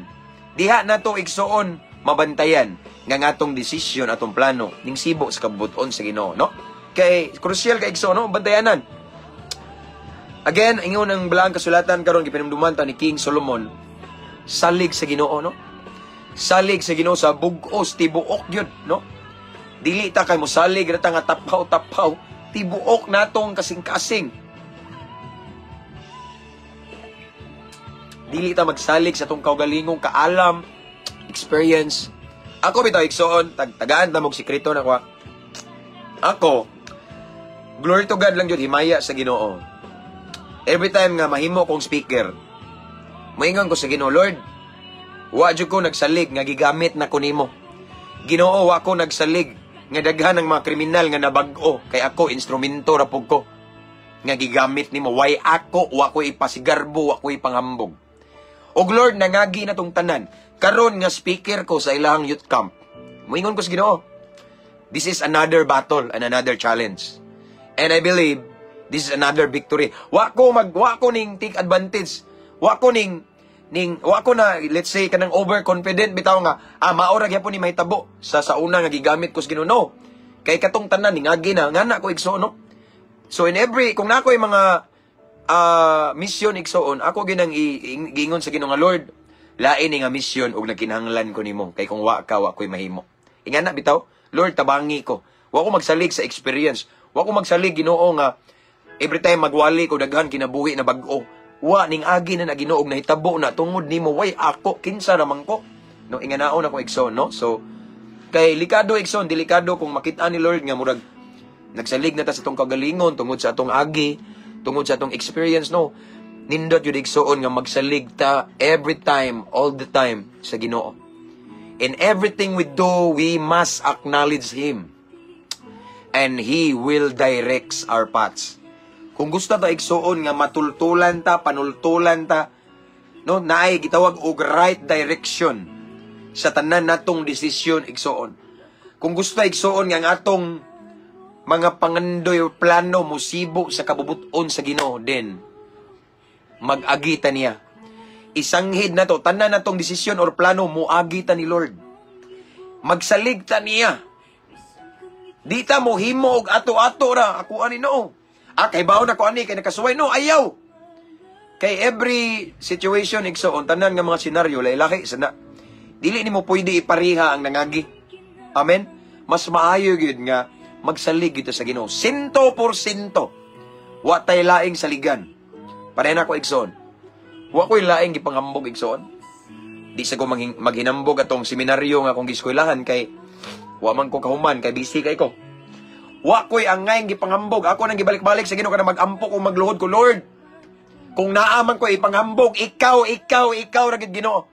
Diha nato, igsoon, mabantayan nga atong desisyon, atong plano ning sibo sa kabubuton sa Ginoo, no? Kay crucial kay, igsoon, no, bantayanan. Again, ingon ang balaang kasulatan karon, gipinumduman ta ni King Solomon, salig sa Ginoo, no? Salig sa Ginoo sa bug-os, tibuok gyud, no? Dili ta kay mosalig ra ta nga tapaw-tapaw, tibuok natong kasing-kasing. Dili ta magsalig sa atong kaugalingong kaalam, experience. Ako bitaw, igsoon, tagaan ta mog sikreto na ko. Ako, glory to God lang jud, himaya sa Ginoo. Every time nga mahimo kong speaker, moingon ko sa Ginoo, "Lord, wa jud ko nagsalig nga gigamit na ko nimo. Ginoo, wa ko nagsalig nga daghan ng mga kriminal nga nabag-o kay ako instrumento ra pug ko nga gigamit nimo. Why ako, wa ko ipasigarbo, wa ko ipanghambog. Og Lord, nangagi na tong tanan. Karon nga speaker ko sa ilahang youth camp, moingon ko sa Ginoo, this is another battle and another challenge. And I believe this is another victory." Wa ko ning take advantage. Wa ko ning ning wa ko na, let's say, kanang overconfident bitaw nga ah mao ra gyapon ni mahitabo sa una nga gigamit ko sa Ginoo. No. Kay katong tanan ningagi na ngana ko, igsoon, no. So in every kung nako mga mission, igsoon, ako ginang giingon sa Ginoo nga, "Lord, lain ni nga mission ug nagkinahanglan ko nimo kay kung wa ka, wa ko'y mahimo." Ingana bitaw, "Lord, tabangi ko." Wa ko magsalig sa experience. Wa ko magsalig, Ginoo, nga every time magwali ko daghan kinabuhi na bag-o. Wa ning agi na na, Ginoo, og nahitabo na tungod nimo, way ako, kinsa ra man ko? No, inganaon ako, igsoon, no? So kay likado, igsoon, delikado kung makita ni Lord nga murag nagsalig na ta sa atong kagalingon tungod sa atong agi, tungod sa atong experience, no? Nindot yun, igsoon, nga magsalig ta every time, all the time sa Ginoo. In everything we do, we must acknowledge Him. And He will direct our paths. Kung gusto ta, igsoon, nga matultulan ta, panultulan ta, no, naay gitawag og right direction sa tanan natong desisyon, igsoon. Kung gusto, igsoon, nga ang atong mga pangandoy o plano musibo sa kabubuton sa Ginoo, then mag-agi ta niya. Isanghid na to, tanan natong desisyon or plano, muagi ta ni Lord. Magsalig ta niya. Di ta mo himo og ato-ato ra, ako ani, no. Ah, kay baon ako ani kay nakasuway, no, ayaw. Kay every situation, igsoon, tanan nga mga senaryo lahi sa na. Dili nimo pwede ipariha ang nangagi. Amen. Mas maayo gyud nga magsalig gyud ta sa Ginoo. Sinto por sinto. Wa tay laing saligan. Pareha na ko, igsoon. Wa ko'y laing gipanghambog, igsoon. Di sa ko maghinambog atong seminaryo nga akong giskwelahan kay wa man ko kahuman kay busy kay ko. Wa ko'y angay gipanghambog. Ako nang gibalik-balik sa Ginoo kana mag-ampo ko, magluhod ko, "Lord. Kung naa man ko ipanghambog, ikaw, ikaw, ikaw ra gid, Ginoo."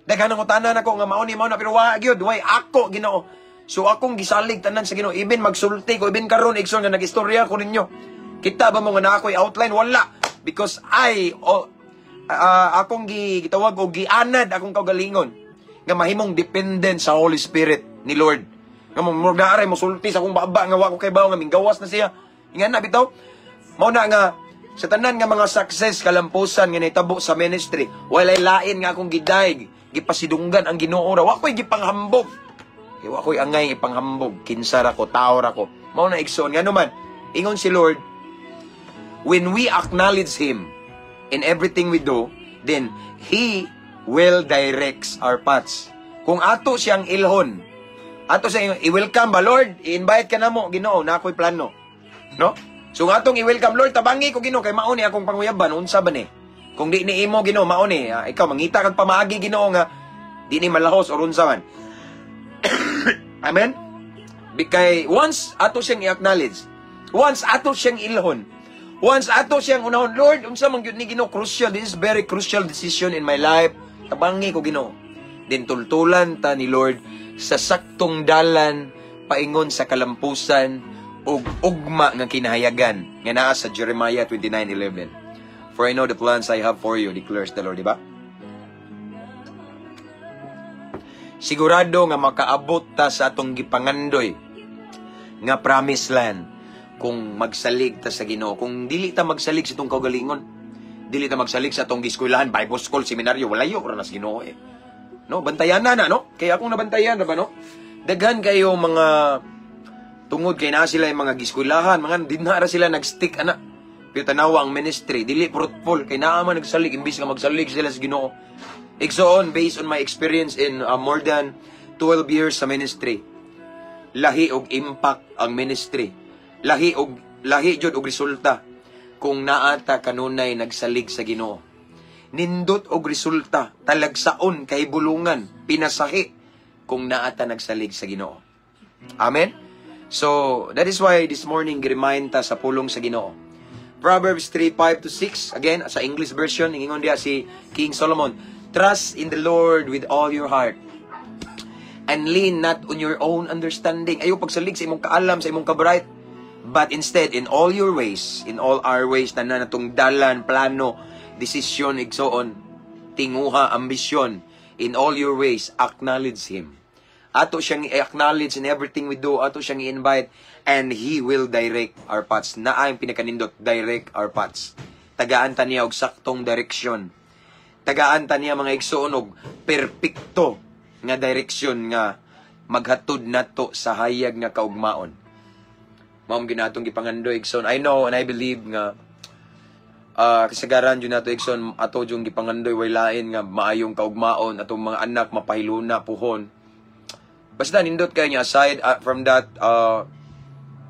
Daghan ang utanan ako nga mao ni, mao na, pero wa gyud, way ako, Ginoo. So akong gisalig tanan sa Ginoo, even magsulti ko, even karon, igsoon, nga nagistorya ko ninyo. Kita ba mo nga naa ako'y outline? Wala. Because I oh, akong gitawag og gianad akong kaugalingon nga mahimong dependent sa Holy Spirit ni Lord. Nga mo murag naa mo sulti sa akong baba nga wa ko kay nga minggawas na siya. Ingan na bitaw. Mao na nga sa tanan nga mga success, kalampusan nga nahitabo sa ministry, walay lain nga akong gidayeg, gipasidunggan ang Ginoo ra. Wa ko'y gipanghambog. Kay wa ko'y angay ipanghambog, kinsa ra ko, tao ra ko. Mao na, igsoon, ngano man, ingon si Lord, when we acknowledge Him in everything we do, then He will directs our paths. Kung ato siyang ilhon, ato siyang i-welcome ba, "Lord, i-invite ka namo, Ginoo, na ako'y plano." No? So nga atong i-welcome, "Lord, tabangi ko, Ginoo, kay mao ni akong panguyaban, unsa ba ni? Kung di ni imo, Ginoo, mao ni, ikaw mangita kag pamaagi, Ginoo, nga di ni malahos or unsa man." Amen? Kay once ato siyang i-acknowledge, once ato siyang ilhon, once ato siyang unahon, "Lord, unsa man gyud ni, Ginoo, crucial, this is very crucial decision in my life. Tabangi ko, Ginoo." Then tultulan ta ni Lord sa saktong dalan paingon sa kalampusan ug ugma nga kinahayagan nga naa sa Jeremiah 29:11. "For I know the plans I have for you, declares the Lord," di ba? Sigurado nga makaabot ta sa atong gipangandoy nga promised land kung magsalig ta sa Ginoo. Kung dili ta magsalig sa itong kaugalingon, dili ta magsalig sa atong giskwelahan, Bible school, seminaryo, walayo ra na sa Ginoo eh. No, bantayan na na, no? Kaya akong nabantayan ra ba, no? Daghan kayo mga tungod kay naa sila yung mga giskwelahan, mga dinha ra sila nag-stick ana. Pero tanawa ang ministry, dili fruitful kay naa man nagsalig imbis nga magsalig sila sa Ginoo. Igsoon, based on my experience in more than 12 years sa ministry, lahi og impact ang ministry. Lahi jud og resulta kung naa ta kanunay nagsalig sa Ginoo. Nindot og resulta, talagsaon kay bulungan, pinasahi kung naa ta nagsalig sa Ginoo. Amen. So, that is why this morning gi-remind ta sa pulong sa Ginoo. Proverbs 3:5 to 6, again, sa English version, ingon diya si King Solomon, "Trust in the Lord with all your heart and lean not on your own understanding." Ayaw pagsalig sa imong kaalam, sa imong kabright. But instead, in all your ways, in all our ways, tanan natong dalan, plano, desisyon, igsoon, tinguha, ambisyon, in all your ways, acknowledge Him. Ato siyang i-acknowledge in everything we do, ato siyang i-invite, and He will direct our paths. Naa yung pinakanindot, direct our paths. Tagaan ta niya og saktong direksyon. Tagaan ta niya, mga igsoon, og perpekto nga direksyon nga maghatod nato sa hayag nga kaugmaon. Mao ginatong gipangandoy, igsoon. I know and I believe nga kasagaran jud nato, igsoon, ato jung gipangandoy way lain nga maayong kaugmaon, atong mga anak mapahiluna puhon. Basta nindot kayo niya aside from that,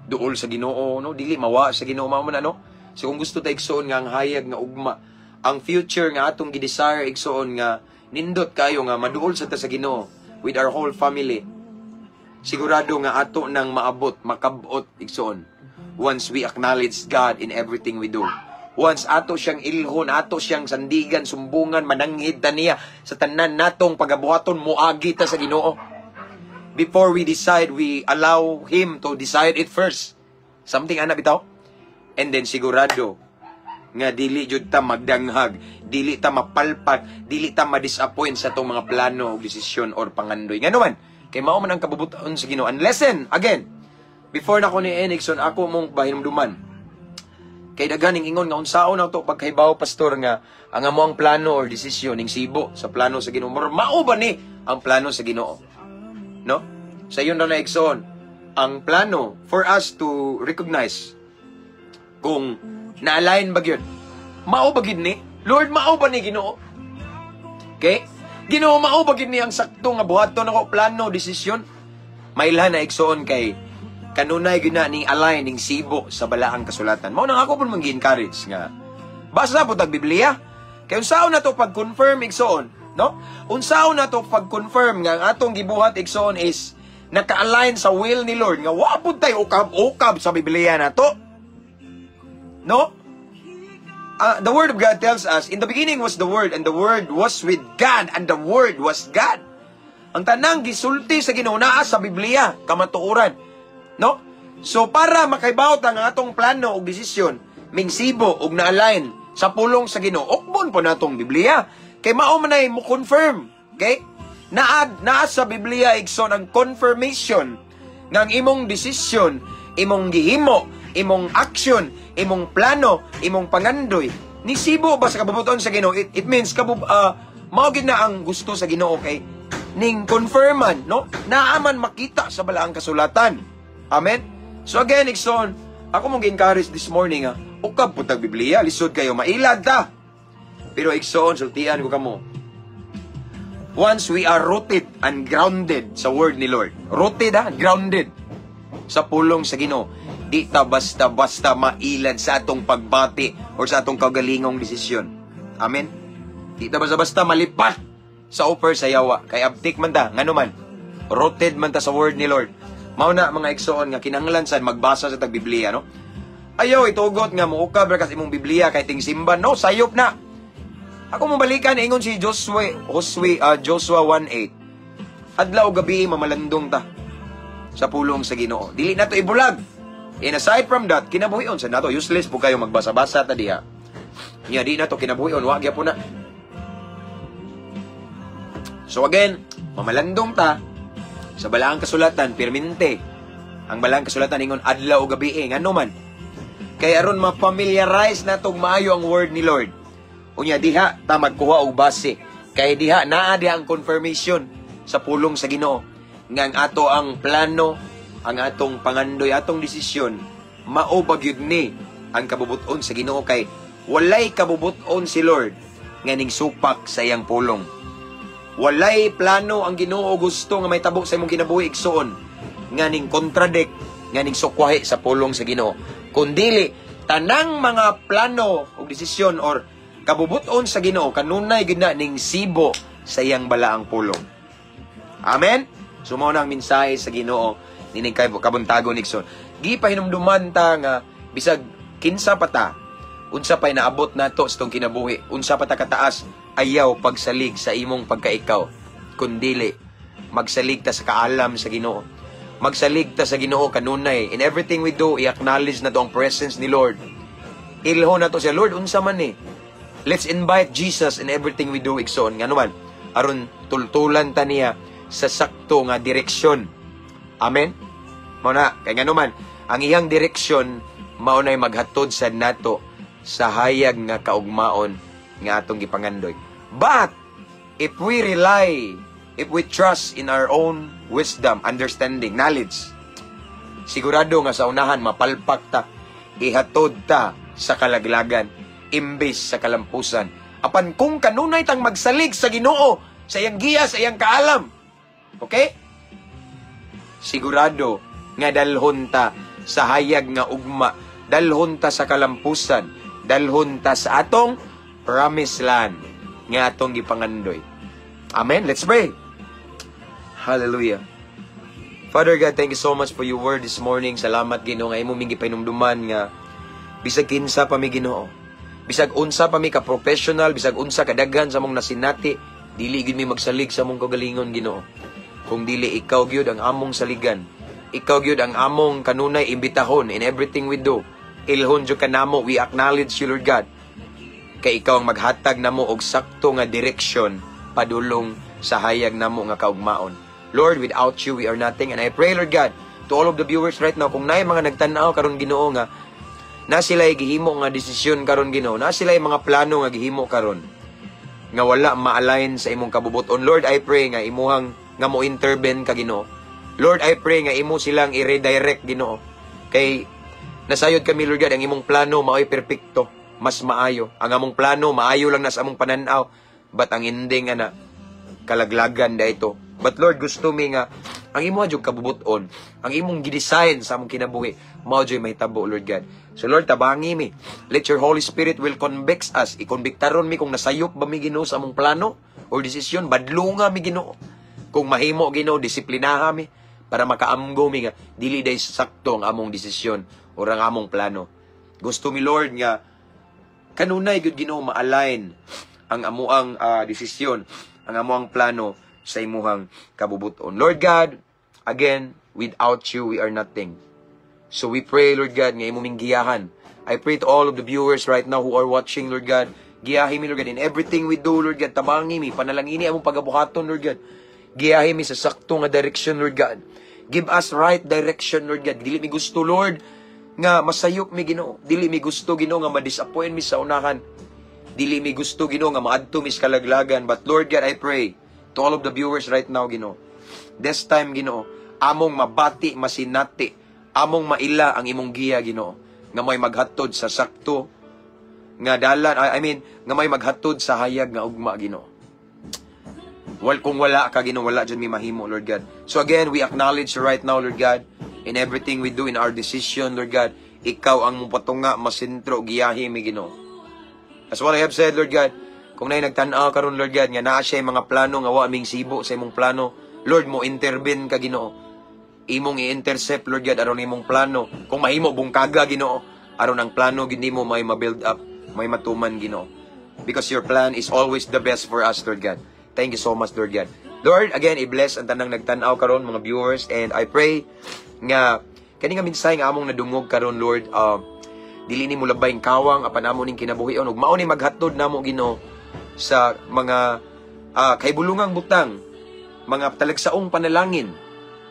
duol sa Ginoo, no, dili mawa sa Ginoo, mao man ano. So kung gusto ta, igsoon, nga ang hayag nga ugma, ang future nga atong gi-desire, igsoon, nga nindot kayo nga maduol sa ta sa Ginoo with our whole family, sigurado nga ato nang maabot, makabot, igsoon, once we acknowledge God in everything we do. Once ato siyang ilhon, ato siyang sandigan, sumbungan, mananghid ta niya sa tanan natong pagabuhaton, muagi ta sa Ginoo. Before we decide, we allow Him to decide it first. Something ana bitaw. And then sigurado nga dili jud ta magdanghag, dili ta mapalpak, dili ta ma-disappoint sa atong mga plano o desisyon or pangandoy. Ngano man, kay mao man ang kabubuton sa Ginoo. And listen, again, before na ko ni Enixon, ako mong bahinumduman. Kay daghan ning ingon nga unsaon na to pagkahibaw, pastor, nga ang amo ang plano or desisyon ning sibo sa plano sa Ginoo. Mao ba ni ang plano sa Ginoo? No? Sa iyon na igsoon, ang plano for us to recognize kung na-align ba gyud. Mao ba gyud ni? Lord, mao ba ni, Ginoo? Okay? Ginoo, mao ba gyud ni ang sakto nga buhaton nako, plano, desisyon? Mailhan na, igsoon, kay kanunay gyud na ning align ning sibo sa balaang kasulatan. Mao nang ako pud mang encourage nga basa po tag Biblia. Kay unsaon na to pag-confirm, igsoon, no? Unsaon na to pag-confirm nga ang atong gibuhat, igsoon, is naka-align sa will ni Lord nga wa pud tay ukab-ukab sa Biblia nato? No? The Word of God tells us, "In the beginning was the Word, and the Word was with God, and the Word was God." Ang tanang gisulti sa Ginoo naa sa Biblia, kamatuoran. No? So para makaibaw ta nga atong plano og desisyon mingsibo og na-align sa pulong sa Ginoo, ukbon po natong Biblia. Kay mao man ay mo confirm, okay? Naa naa sa Biblia, igsoon, ang confirmation nga ang imong desisyon, imong gihimo, imong action, imong plano, imong pangandoy, nisibo ba sa kabubut-on sa Ginoo? It means mao gid na ang gusto sa Ginoo kay ning confirman, no? Naa man makita sa balaang kasulatan. Amen. So again, igsoon, ako mong gi-encourage this morning ha, ukab pud tag Biblia, lisod kayo mailad ta. Pero igsoon, sultian ko kamo. Once we are rooted and grounded sa word ni Lord, rooted ha, grounded sa pulong sa Ginoo, di ta basta-basta mailad sa atong pagbati or sa atong kaugalingong desisyon. Amen? Di ta basta-basta malipat sa offer sa yawa. Kay abtik man ta, ngano man, rooted man ta sa word ni Lord. Mao na, mga igsoon, nga kinahanglan sad magbasa sa tag Biblia, no? Ayaw itugot nga muukab ra kas imong Biblia kay ting simba, no? Sayop na. Ako mo balikan ingon si Joshua, Josue, Joshua 1:8. Adlaw gabi mamalandong ta sa pulong sa Ginoo. Dili na to ibulag. And aside from that, kinabuhion sa nato, useless po kayo magbasa-basa ta diha. Nya di na to kinabuhion, wa gyapon na. So again, mamalandong ta sa balaang kasulatan, pirminte. Ang balaang kasulatan ingon adlaw o gabi eh, ngano man? Kay aron ma-familiarize natog maayo ang word ni Lord. Unya diha ta magkuha og base. Kay diha naa diha ang confirmation sa pulong sa Ginoo nga ang ato ang plano, ang atong pangandoy, atong desisyon mao ba gyud ni ang kabubut-on sa Ginoo, kay walay kabubut-on si Lord nga ning supak sa iyang pulong. Walay plano ang Ginoo gusto nga may tabo sa imong kinabuhi, igsoon, nga ning contradict, nga ning sukwahi sa pulong sa Ginoo. Kundili tanang mga plano o desisyon or kabubut-on sa Ginoo kanunay gid na ning sibo sa iyang balaang pulong. Amen. So mao na ang mensahe sa Ginoo nining kay kabuntagon, igsoon. Gipahinumduman ta nga bisag kinsa pa ta, unsa pa'y naabot nato sa tong kinabuhi, unsa pa ta kataas, ayaw pagsalig sa imong pagkaikaw, kundili magsalig ta sa kaalam sa Ginoo. Magsalig ta sa Ginoo kanunay. In everything we do, i-acknowledge na to ang presence ni Lord. Ilho na to siya, "Lord, unsa man ni?" Let's invite Jesus in everything we do, igsoon. Ngano man? Aron tultulan ta niya sa sakto nga direksyon. Amen? Mao na, kay ngano man, ang iyang direksyon mao nay maghatod sa nato sa hayag nga kaugmaon nga atong gipangandoy. But if we rely, if we trust in our own wisdom, understanding, knowledge, sigurado nga sa unahan mapalpak ta, ihatod ta sa kalaglagan, imbes sa kalampusan. Apan kung kanunay tang magsalig sa Ginoo, sa iyang giya, sa iyang kaalam, okay? Sigurado nga dalhon ta sa hayag nga ugma, dalhon ta sa kalampusan, dalhon ta sa atong promised land nga atong gipangandoy. Amen. Let's pray. Hallelujah. Father God, thank you so much for your word this morning. Salamat, Ginoo, nga imo ming gipahinumduman nga bisag kinsa pa mi, Ginoo, bisag unsa pa mi ka professional, bisag unsa kadaghan sa among nasinati, dili gyud mi magsalig sa among kagalingon, Ginoo. Kung dili ikaw gyud ang among saligan. Ikaw gyud ang among kanunay imbitahon in everything we do. Ilhon jud ka namo, we acknowledge you, Lord God. Kay ikaw ang maghatag namo og sakto nga direksyon padulong sa hayag namo nga kaugmaon. Lord, without you, we are nothing. And I pray, Lord God, to all of the viewers right now, kung naay mga nagtan-aw karon, Ginoo, nga na sila gihimo nga desisyon karon, Ginoo, na sila mga plano nga gihimo karon nga wala ma-align sa imong kabubuton. Lord, I pray nga imuhang nga mo intervene ka, Ginoo. Lord, I pray nga imo silang i-redirect, Ginoo. Kay nasayod kami, Lord God, ang imong plano mao'y perpekto, mas maayo. Ang among plano maayo lang na sa among pananaw, but ang ending ana kalaglagan da ito. But Lord, gusto mi nga ang imo jud kabubuton, ang imong gidesign sa among kinabuhi, mao jud mahitabo, Lord God. So Lord, tabangi mi. Let your Holy Spirit will convict us. I-convictaron mi kung nasayop ba mi, Ginoo, sa among plano or desisyon, badlunga mi, Ginoo. Kung mahimo, Ginoo, disiplinaha mi para makaamgo mi nga dili day sakto ang among desisyon or ang among plano. Gusto mi, Lord, nga kanunay gud, Ginoo, ma-align ang amuang desisyon, ang amuang plano sa imuhang kabubuton. Lord God, again, without you, we are nothing. So we pray, Lord God, nga imong giyahan. I pray to all of the viewers right now who are watching, Lord God, giyahi mi, Lord God, in everything we do, Lord God, tabangi mi, panalangini among pagabuhaton, Lord God. Giyahi mi sa sakto nga direction, Lord God. Give us right direction, Lord God. Dili mi gusto, Lord, nga masayop mi, Ginoo. Dili mi gusto, Ginoo, nga ma-disappoint mi sa unahan. Dili mi gusto, Ginoo, nga maadto mi sa kalaglagan. But Lord God, I pray to all of the viewers right now, Ginoo. This time, Ginoo, among mabati, masinati, among maila ang imong giya, Ginoo, nga may maghatod sa sakto nga dalan, I mean, nga may maghatod sa hayag nga ugma, Ginoo. Well, kung wala ka, Ginoo, wala jud mi mahimo, Lord God. So again, we acknowledge right now, Lord God, in everything we do, in our decision, Lord God, ikaw ang mopatunga, masentro, giyahi mi, Ginoo. As what I have said, Lord God, kung naay nagtan-aw karon, Lord God, nga naa siya mga plano nga wa ming sibo sa imong plano, Lord, mo intervene ka, Ginoo. Imong i-intercept, Lord God, aron imong plano. Kung mahimo, bungkaga, Ginoo, aron ang plano gid nimo may ma-build up, may matuman, Ginoo. Because your plan is always the best for us, Lord God. Thank you so much, Lord God. Lord, again, i-bless ang tanang nagtan-aw karon, mga viewers, and I pray nga kani nga mensahe nga among nadungog karon, Lord, dili ni mo labay kawang apan amo ning kinabuhion ug mao ni maghatod namo, Ginoo, sa mga kahibulungang butang, mga talagsaong panalangin,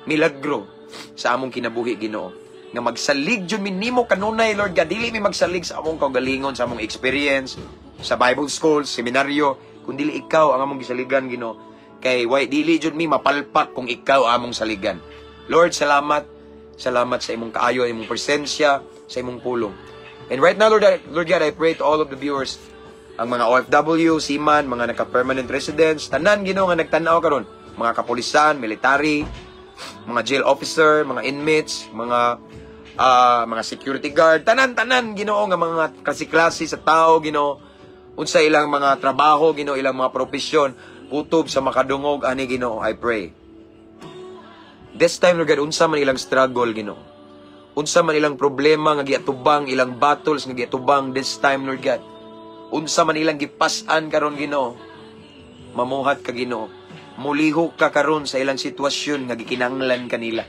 milagro sa among kinabuhi, Ginoo. Nga magsalig jud mi nimo kanunay, Lord God, dili mi magsalig sa among kaugalingon, sa among experience, sa Bible school, seminaryo, kun dili ikaw ang among gisaligan, Ginoo. Kay way dili jud mi mapalpak kung ikaw among saligan. Lord, salamat. Salamat sa imong kaayo, imong presensya, sa imong pulong. And right now, Lord, Lord God, I pray to all of the viewers, ang mga OFW, seaman, mga naka-permanent residents, tanan, Ginoo, nga nagtan-aw karon, mga kapulisan, military, mga jail officer, mga inmates, mga security guard, tanan-tanan, Ginoo, nga mga klase-klase sa tao, Ginoo, unsa ilang mga trabaho, Ginoo, ilang mga propesyon, kutob sa makadungog ani, Ginoo, I pray. This time, Lord God, unsa man ilang struggle, Ginoo. Unsa man ilang problema nga giatubang, ilang battles nga giatubang this time, Lord God. Unsa man ilang gipas-an karon, Ginoo. Mamuhat ka, Ginoo. Mulihok ka karon sa ilang sitwasyon nga gikinanglan kanila.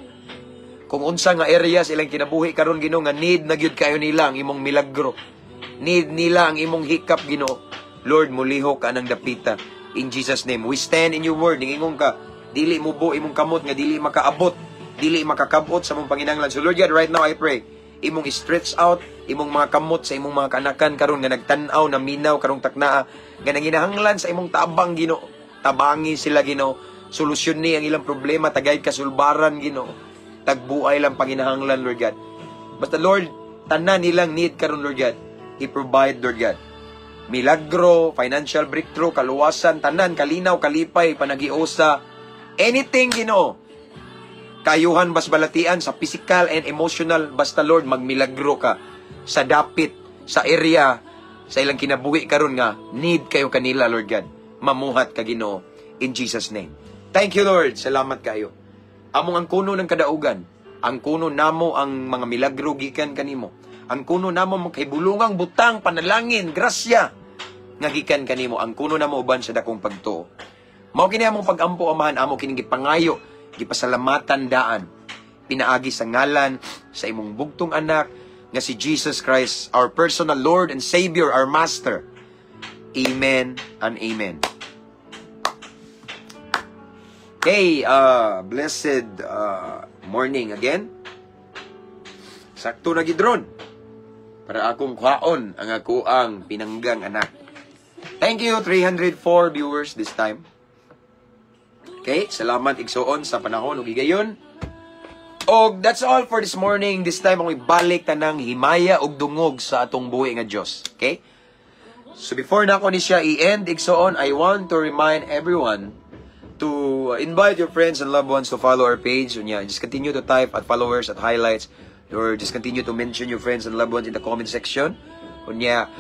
Kung unsa nga area sa ilang kinabuhi karon, Ginoo, nga need na gyud kayo nila ang imong milagro. Need nila ang imong hikap, Ginoo. Lord, mulihok ka ng dapita. In Jesus' name, we stand in your word. Ningingon ka, dili mubo imong kamot nga dili makaabot, dili makakabot sa among panginahanglan. So Lord God, right now I pray, imong stretch out imong mga kamot sa imong mga kanakan karon nga nagtan-aw, na minaw karong taknaa, nga nanginahanglan sa imong tabang, Ginoo. Tabangi sila, Ginoo. Solusyon ni ang ilang problema, tagay kasulbaran, Ginoo. Tagbuay lang panginahanglan, Lord God. Basta Lord, tanan nilang need karon, Lord God, i-provide, Lord God. Milagro, financial breakthrough, kaluwasan, tanan, kalinaw, kalipay, panagiosa, anything, Ginoo. Kayuhan bas balatian sa physical and emotional, basta Lord, magmilagro ka sa dapit, sa area, sa ilang kinabuhi karon nga need kayo kanila, Lord God. Mamuhat ka, Ginoo, in Jesus' name. Thank you, Lord. Salamat kayo. Among ang kuno ng kadaugan, ang kuno namo ang mga milagro gikan kanimo. Ang kuno namo mga kahibulungang butang, panalangin, grasya nga gikan kanimo. Ang kuno namo uban sa dakong pagtuo. Mao kini among pagampo, Amahan, amo kining gipangayo, gipasalamatan daan. Pinaagi sa ngalan sa imong bugtong anak nga si Jesus Christ, our personal Lord and Savior, our Master. Amen and amen. Okay, blessed morning again. Sakto na gid ron para akong kwaon ang akoang pinanggang anak. Thank you, 304 viewers this time. Okay, salamat igsuon sa panahon ug higayon. Og that's all for this morning. This time ako ibalik tanang himaya ug dungog sa atong buhi nga Dios. Okay? So before na ako ni siya i-end, igsuon, I want to remind everyone to to invite your friends and loved ones to follow our page. Unya, just continue to type at followers, at highlights, or just continue to mention your friends and loved ones in the comment section. Unya,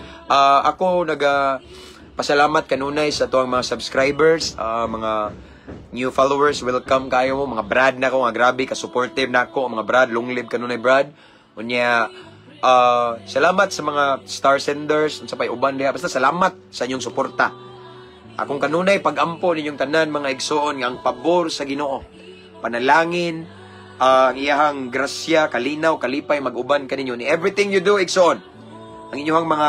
ako naga pasalamat kanunay sa atoang mga subscribers, mga new followers, welcome kayo mo, mga brad na ko, nga grabe ka supportive na ako, mga brad, long live kanunay, brad. Unya, salamat sa mga star senders, unsa pay uban diha, basta salamat sa inyong suporta. Akong kanunay pagampo ninyong tanan, mga igsoon, nga ang pabor sa Ginoo. Panalangin, ang iyahang grasya, kalinaw, kalipay mag-uban kaninyo ni everything you do, igsoon. Ang inyong mga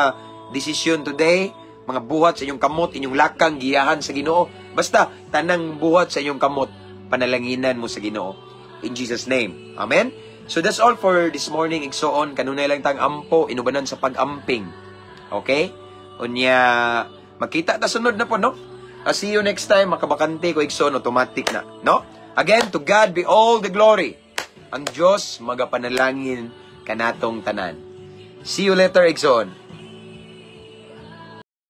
decision today, mga buhat sa inyong kamot, inyong lakang giyahan sa Ginoo. Basta tanang buhat sa inyong kamot, panalanginan mo sa Ginoo. In Jesus' name. Amen. So that's all for this morning, igsoon. Kanunay lang tang ampo, inubanan sa pag-amping. Okay? Unya, makita ta sunod na po, no? I'll see you next time. Makabakante ko, igsoon, automatic na, no? Again, to God be all the glory. Ang Diyos magapanalangin kanatong tanan. See you later, igsoon.